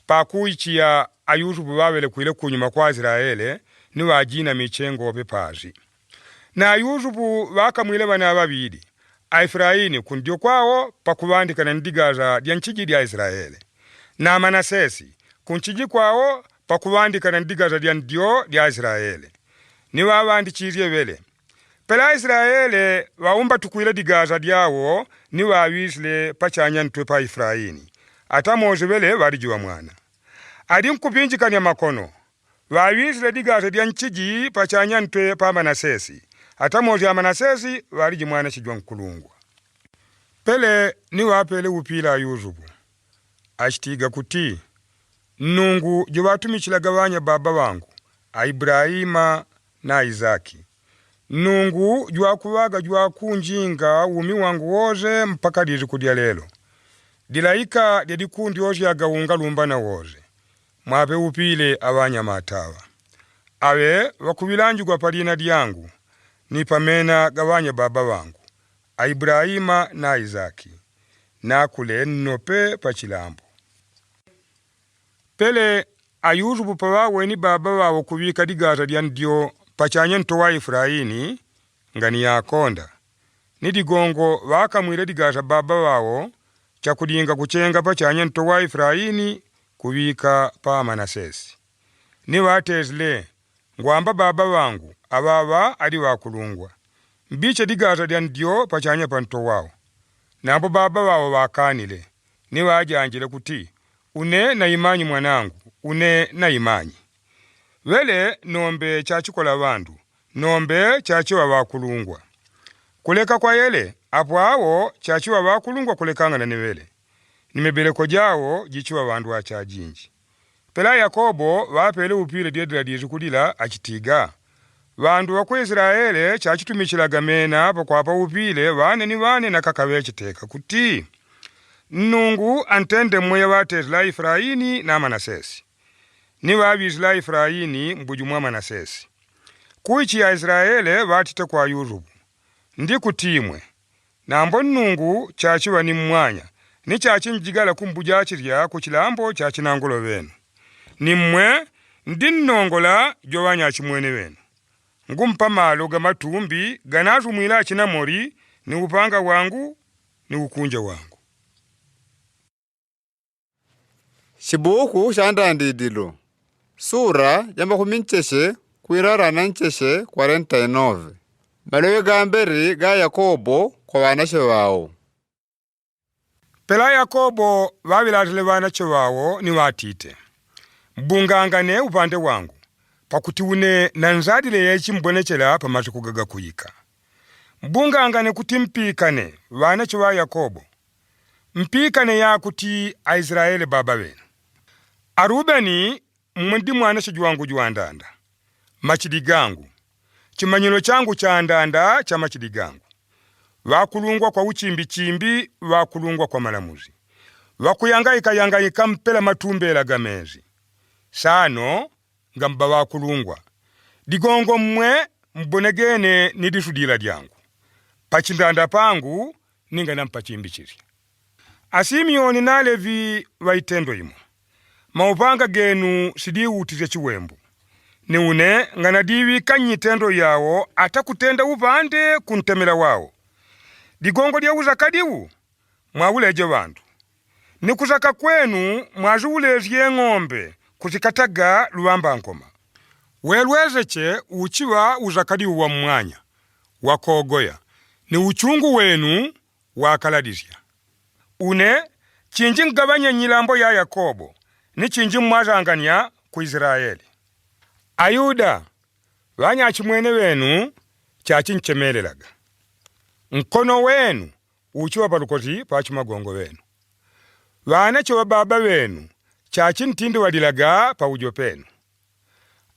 pakuichiya Ayusufu wawele kwile kunyuma kwa Israele ni wajina michengo pazi na Yusufu wakamwile bana babili Aefraini kundio kwawo pakuwandikana ndigaza lya nchiji lya Israele na Manasesi kunchiji kwawo pakuwandikana ndigaza lya ndio lya Israele ni wawandichizye wele pela Israele waumba tukwile digaza lyawo ni wawisile pachanya ntwe pa Efraini ata mozi wele walijiwa mwana adi nkupinjikanya makono wawisile digaza lya nchiji pachanya ntwe pa Manasesi ata mozi ya Manasesi waliji mwana chijwa nkulungwa pele ni wapele upila Yusufu achitiga kuti nungu jiwatumichilaga wanya baba wangu Aibrahima na Isaki nungu jwakuwaga jwakunjinga umi wangu woze mpaka lizi kudya lelo dilaika lyadikundi ozyaga unga lumbana woze mwape upile awanya matawa awe wakuwilanjigwa palina lyangu ni pamena gawanya baba wangu Aibrahima na Isaki nakule nnope pachilambo pele Ayusufu pawaweni baba wawo kubika digaza lya ndio pachanya nto wa Efraini ngani yakonda ni digongo wakamwile digaza baba wawo chakulinga kuchenga pachanya nto wa Efraini kubika pa Manasesi ni watezile ngwamba baba wangu awawa ali wakulungwa mbiche digaza lya ndio pachanya pa nto wawo nambo baba wawo wakanile ni wajanjile kuti une na imanyi mwanangu une na imanyi wele nombe chachikola bandu nombe chachiwa wakulungwa kuleka kwa yele apo awo chachiwa wakulungwa kulekangana ni wele Ni mibeleko jawo jichiwa bandu achajinji. Pela Yakobo bapele upile dyedila lizukulila achitiga bandu ba ku Isilaele chachitumichilaga mena pakwapa upile bane ni bane na kakabechiteka kuti Nnungu antende mmweya batezela Efraini na Manasesi ni babizila Efraini mbuju mwa Manasesi kuichi ya Isilaele batite kwa Yusufu ndi kutimwe nambo Nnungu chachiwa ni mmwanya ni chachinjigala kumbuja chilya ku chilambo cha chinangulo benu nimmwe ndi nnongola jowanya chimwene wenu ngumpa malo ga matumbi ganazumwila achinamori ni upanga wangu ni ukunja wangu. Shibuku sha ndandidilo sura ya 49 kwirara na ncheshe 49 malowe ga mberi ga Yakobo kwa banashe bawo. Pela Yakobo babilatile banache bawo ni watite mbungangane upande wangu pakuti une nanzadile yechimbonechela pamasiku gaga kuyika mbungangane kuti mpikane banache ba Yakobo mpikane yakuti Aisraeli baba benu. Arubeni mmwe ndi mwana wangu juwandanda machidi gangu chimanyilo changu cha ndanda cha machidi gangu wakulungwa kwa uchimbichimbi wakulungwa kwa malamuzi wakuyangayika yangayika mpela matumbela gamezi sano ngamba wakulungwa digongo mmwe mbonegene ni disudila dyangu pachindanda pangu ninga nampachimbichilya Asimioni na Levi waitendo imo maupanga genu sidiwutizya chiwembu niune ng'anadiwika nyitendo yawo ata kutenda upande kuntemela wawo digongo lya uzakadiwu mwawuleje bandu nikuzaka kwenu mwaziwulezye ng'ombe kuzikataga luwamba nkoma welwezeche uchiwa uzakadiwu wa mmwanya wakogoya ni uchungu wenu wakaladizya une chinji ngabanya nyilambo ya Yakobo ni chinji mwazanganya ku Israeli. Ayuda banyachimwene wenu chachinchemelelaga nkono wenu uchiwa palukozi pachimagongo wenu banache wa baba wenu chachintindiwalilaga paujo penu.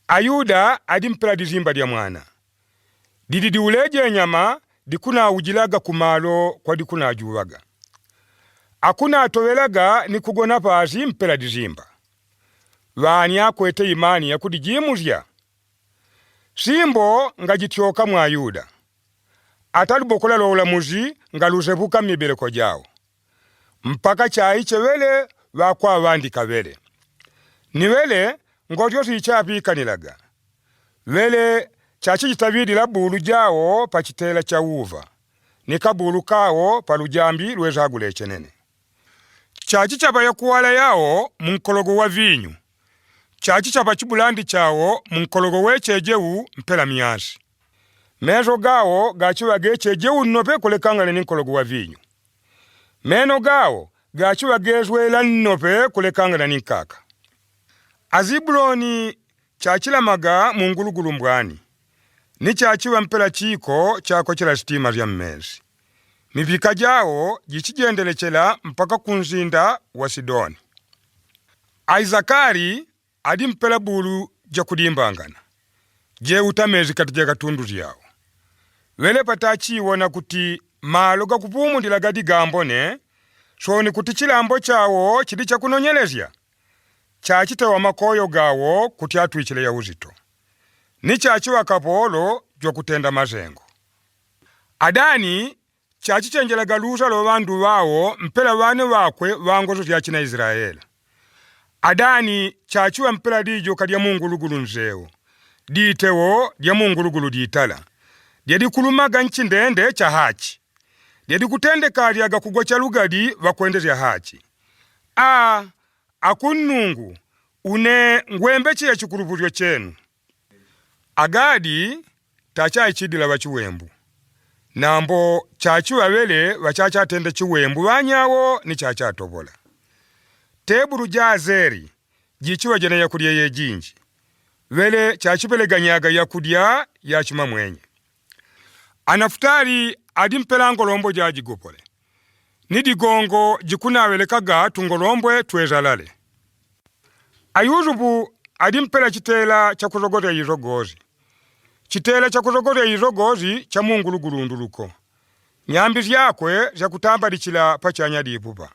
Ayuda adimpela dizimba lya mwana didi diuleje nyama dikuna ujilaga kumalo kwa dikuna ajuwaga akuna atowelaga nikugona pasi mpela dizimba vani akwete imani yakudijimuzya simbo ngajityoka mwa Yuda atalubokola lwa ulamuzi ngaluzebuka mibeleko jawo mpaka chai chewele wakwa wandika wele niwele ngotyo sichapikanilaga wele chachijitabidila bulu jawo pachitela cha uva nikabulu kawo palujambi lwezagulechenene chachi chapa yakuwala yawo munkologo wa vinyu chachi chapa chibulandi chawo munkologo wechejewu mpela miasi meso gawo gachiwa gechejewu nnope kulekangana ni nkologo wa vinyu meno gawo gachiwa gezwela nnope kulekangana ni nkaka. Azibuloni chachilamaga mungulugulu mbwani ni chachiwa mpela chiko chako chila sitima lya mmezi mipika jawo jichijendelechela mpaka kunzinda wa Sidoni. Aizakari adi mpela bulu jakudimbangana jeuta mezi kati ja katundu lyawo wele patachiwona kuti malo gakupumundila gadi gambone soni kuti chilambo chawo chili chakunonyelezya chachitewa makoyo gawo kuti atwichile ya uzito ni chachiwa kapolo jwakutenda mazengo. Adani chachichenjelaga lusa lwa bandu bawo mpela bane bakwe bangozo lyachina Israeli. Adani chachiwa mpela lijo kalya mungulugulu nzewo ditewo lya mungulugulu ditala lyadikulumaga nchindende cha hachi lyadikutendekalyaga kugwa cha lugali bakwendezya hachi. A akunnungu une ngwembe chiya chikulupulyo chenu. Agadi tachaichidila bachiwembu nambo chachiwa wele bachachatenda chiwembu banyawo ni chachatobola. Tebulu ja Azeri jichiwa jena yakulya yejinji wele chachipeleganyaga yakulya yachima mwenye. Anafutali adi mpela ngolombo jajigopole Ni digongo jikunawelekaga tungolombwe twezalale. Ayuzubu alimpela chitela cha kuzogozya izogozi. Chitela cha kuzogozya izogozi cha mungulugulunduluko. Nyambi zyakwe zyakutambalicila pachanya lipupa.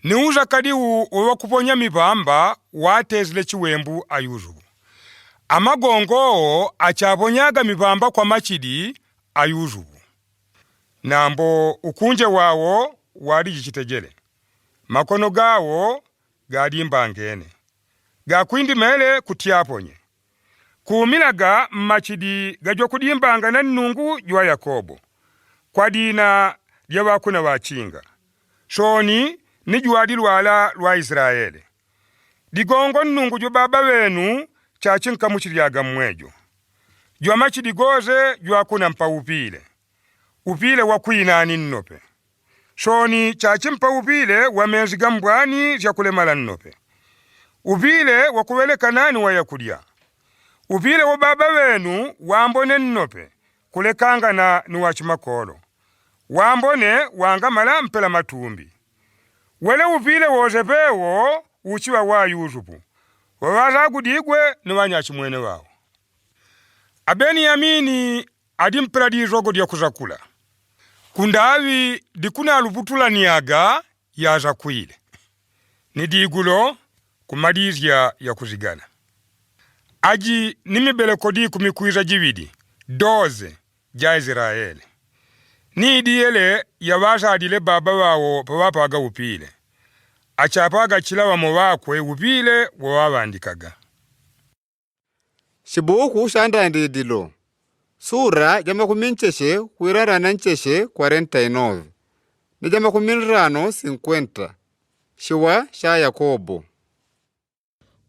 Niuza kaliwu wakuponya mipamba watezile chiwembu Ayuzubu. Amagongo achaponyaga mipamba kwa machidi Ayuzubu. Nambo ukunje wawo wali jichitegele. Makono gawo galimbangene. Gakwindimele kutyaponye. Kuumilaga mmachidi gajokudimbanga na nnungu jwa Yakobo. Kwa dina lya wakuna wachinga. Shoni ni jwali lwala lwa Israeli. Digongo nnungu jwa baba wenu chachinkamuchilyaga mmwejo. Jwa machidi goze jwakuna mpa upile. Upile wa kwinani nnope. Shoni chachimpa upile wa menzi gambwani zyakulemala nnope. Upile wa kuweleka nani wayakulya. Upile wa baba wenu wambone nnope kulekangana ni wachimakolo. Wambone wangamala mpela matumbi. Wele upile wozepewo uchiwa wa Yusufu. Wawazagudigwe ni wanyachimwene wawo. Abeniyamini alimpela lizogo lya kuzakula. Kundawi dikuna luputulaniaga yazakwile. Ni digulo kumalizya ya kuzigana. Aji ni mibeleko dikumi kwiza jibidi doze ja Israeli. Ni idiyele yawazalile baba wawo pawapaga upile. Achapaga chila wamo wakwe upile wawawandikaga. Shibuku sha ndandidilo sura ja makumi ncheshe kwirara na ncheshe 49 ni ja makumi nrano 50 shiwa sha Yakobo.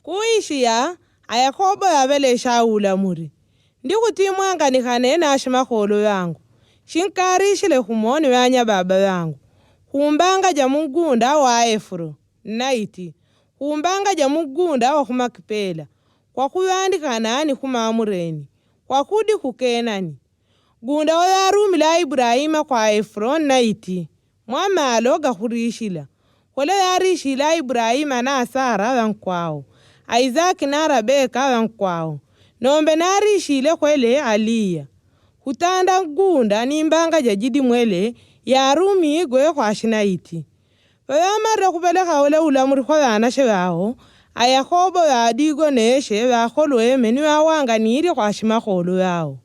Kuishiya ayakobo yabelesha ulamuri ndikutimwanganikhane nashimakholo yangu shinkarishile khumoni wanya baba yangu khumbanga ja mugunda wa Efuro naiti khumbanga ja mugunda wa khumakipela kwa khuyandikhana ni khumamureni kwa khudi khukenani gunda wa yarumila Ibrahima kwa Efuro naiti mwamalo gakhurishila khwele yarishila Ibrahima na Sara wankwawo Isaki na Rebeka wankwawo nombe narishile khwele Aliya khutanda gunda nimbanga ja mwele yarumigwe khwashinaiti vayamarire khupelekha ule ulamuri khwa vanashe vawo ayakobo yadigo neshe vakholweme niwawanganirye khwashimakholo yawo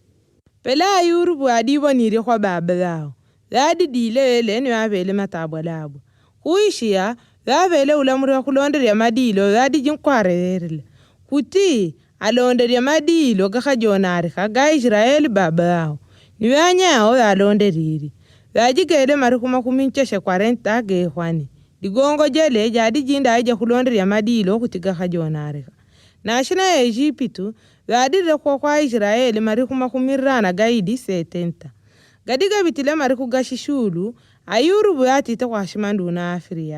pela ayurubu adibonirye khwa baba yawo yadidile ele niwavele matabwalabwa khuishiya vavele ulamuri wa khulondelya madilo yadijinkhwarewerela kuti alondelya madilo kakhajonarikha ga Israeli baba yawo niwanyawo yalondelile vajikele mariku makumi ncheshe 40 gekhwane ligongo jele jadi ja khulondelya madilo khuti kakhajonarikha nashina ya Ejipitu vadilile khwa khwa Israeli mariku makumi rana gaidi 70 gadi gabitile mariku ga shishulu ayurubu yatite khwashimanduna afiri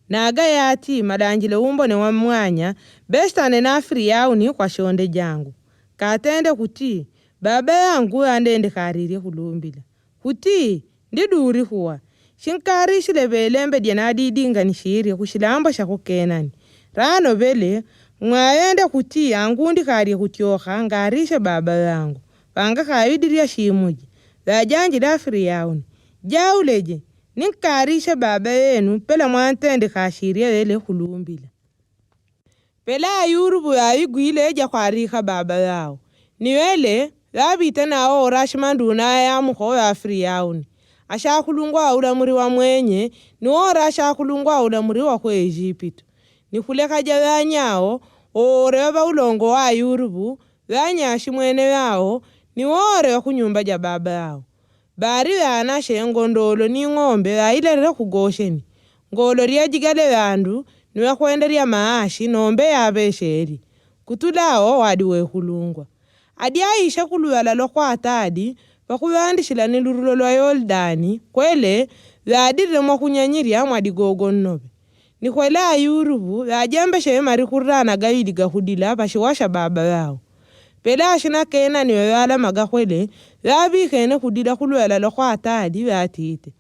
naga yati malanjile umbone wa mwanya bestane na afiri yauni kwa shonde jangu katende kuti baba yangu yandende kharirye khulumbila kuti ndiduri khuwa shinkarishile belembe dya nadidinganishirye khushilambo sha khukenani rano bele mwayende kuti angundi kharye khutyokha ngarishe baba yangu panga khayudirya shimuji vajanjile afiri yauni jauleje ninkarishe baba yenu pela mwantende khashirye wele khulumbila pela ayurubu yayigwile eja khwarikha baba yawo niwele vabita nawo orashimanduna yamukho afiri yauni ashakhulungwa aulamuri wa mwenye niwora ashakhulungwa aulamuri wa khu Ejipitu nikhulekhaja vanyawo ore vava ulongo wa ayurubu vanyashi mwene wawo niwore wa khunyumba ja baba yawo bari vanashe ngondolo ni ng'ombe vayilerere khugosheni ngolo lyajigale vandu niwakhwendelya maashi nombe yavesheli kutulawo wadi wekhulungwa adi aisha khuluwala lwa khwatadi vakhuvandishila ni lurulo lwa Yordani kwele vadirire mwakhunyanyirya mwadigogo nnove nikhwele ayurubu vajembeshe mari khurana gavili gakhudila vashiwasha baba yawo pele ashina kenani wevalamaga khwele vavikhene khudila khulwela lwa khwatadi vatite.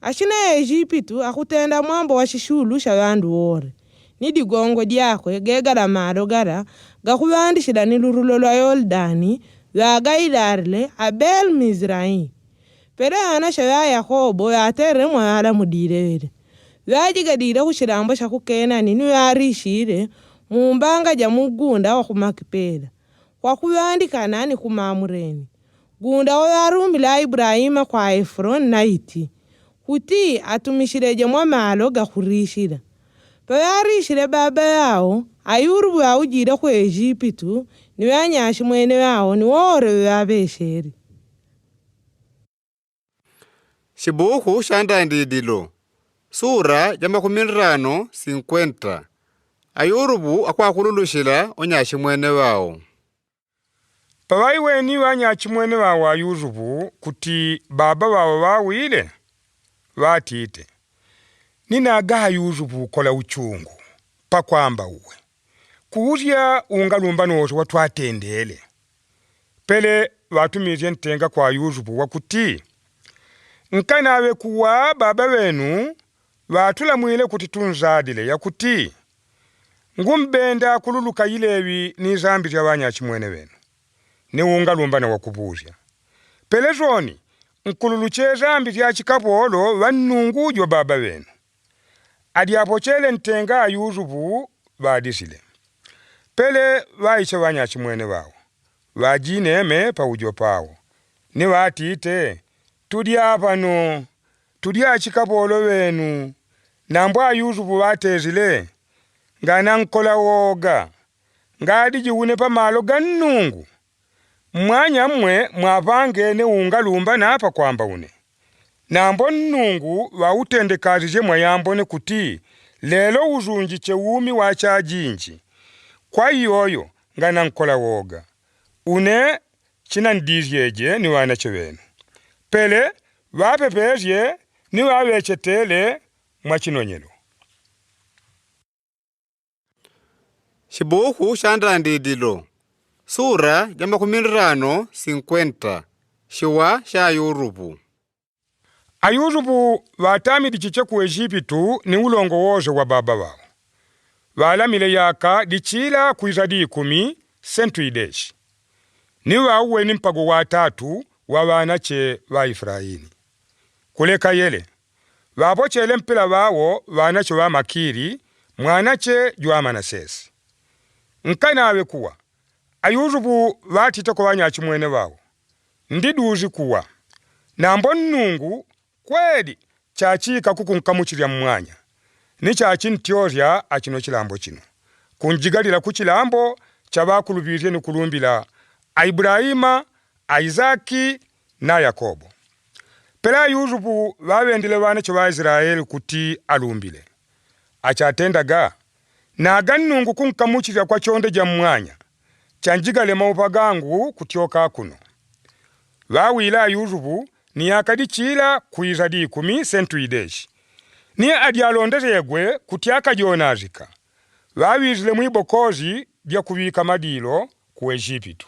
Ashina Ejipitu akutenda mwambo wa shishulu sha bandu wore. Ni digongo lyakwe gegala malo gala gakubandishila ni lurulo lwa Yordani lwagailarile Abel Mizraim. Pele anasha ya Yakobo yatere mwala mudilewele. Lwajigadile khushilambo sha khukenani niwarishile mumbanga ja mugunda wa khumakipela kwa khuyandikana ni khumamureni. Gunda wo yarumila Ibrahima kwa Efroni na Iti kuti atumishileje mwamalo ga khurishila. Payarishile baba yawo ayurubu awujile khu Ejipitu niwanyashi mwene wawo niwore wabesheri. Shibuku sha ndandidilo sura ja makumi nrano 50 ayurubu akwakhululushila onyashi mwene wawo. Pawaiweni wanyachimwene wawo Ayusufu kuti baba wawo wawile watite ninaga Yusufu ukola uchungu pakwamba uwe kuuzya ungalumba noso watwatendele pele watumizye ntenga kwa Yusufu wakuti nkanawe kuwa baba wenu watulamwile kuti tunzadile yakuti ngumbenda kululuka yilewi ni zambi zya wanyachimwene wenu niungalumbana wakubuzya pele zoni nkululuche zambi zya chikapolo wannungujwa baba wenu adyapochele ntenga Yusufu vadisile pele waicha wanyachimwene wawo wajineme paujo pawo ni watite tulya pano tulya chikapolo wenu nambwa Yusufu watezile ngana nkola woga ngadijiwune pamalo ga nnungu mwanya mmwe mwapangene ungalumba napa kwamba une nambo nnungu wautendekazije mwayambone kuti lelo uzunjiche wumi wa chajinji kwa iyoyo ngana nkola woga une chinandizyeje ni wanache wenu pele wapepezye ni wawechetele mwachinonyelo Shibuku sha ndandidilo sura ja makumi nrano 50 shiwa sha Yurupu. Ayusufu watamidi chiche ku Ejipitu ni ulongo wose wa baba wawo walamile yaka dichila kwiza dikumi sentu ideshi ni wauweni mpago wa tatu wa wanache wa Efraini kuleka yele wapochele mpila wawo wanache wa Makiri mwanache jwa Manasesi nkanawe kuwa Ayusufu watiteko wanyachimwene wawo ndiduzi kuwa nambo nnungu kweli chachika kukunkamuchilya mmwanya ni chachintyozya achino chilambo chino kunjigalila ku chilambo cha bakulubirye ni kulumbila Aiburahima Isaki na Yakobo pela Yusufu wawendile wanache wa Israeli kuti alumbile achatendaga naga nnungu kunkamuchilya kwa chonde ja mmwanya chanjigale maupa gangu kutyoka kuno wawila Yusufu ni akadichila kwiza dikumi sentu ideshi ni adyalondezegwe kuti akajonazika wawizile mwibokozi lya kubika madilo ku Ejipitu.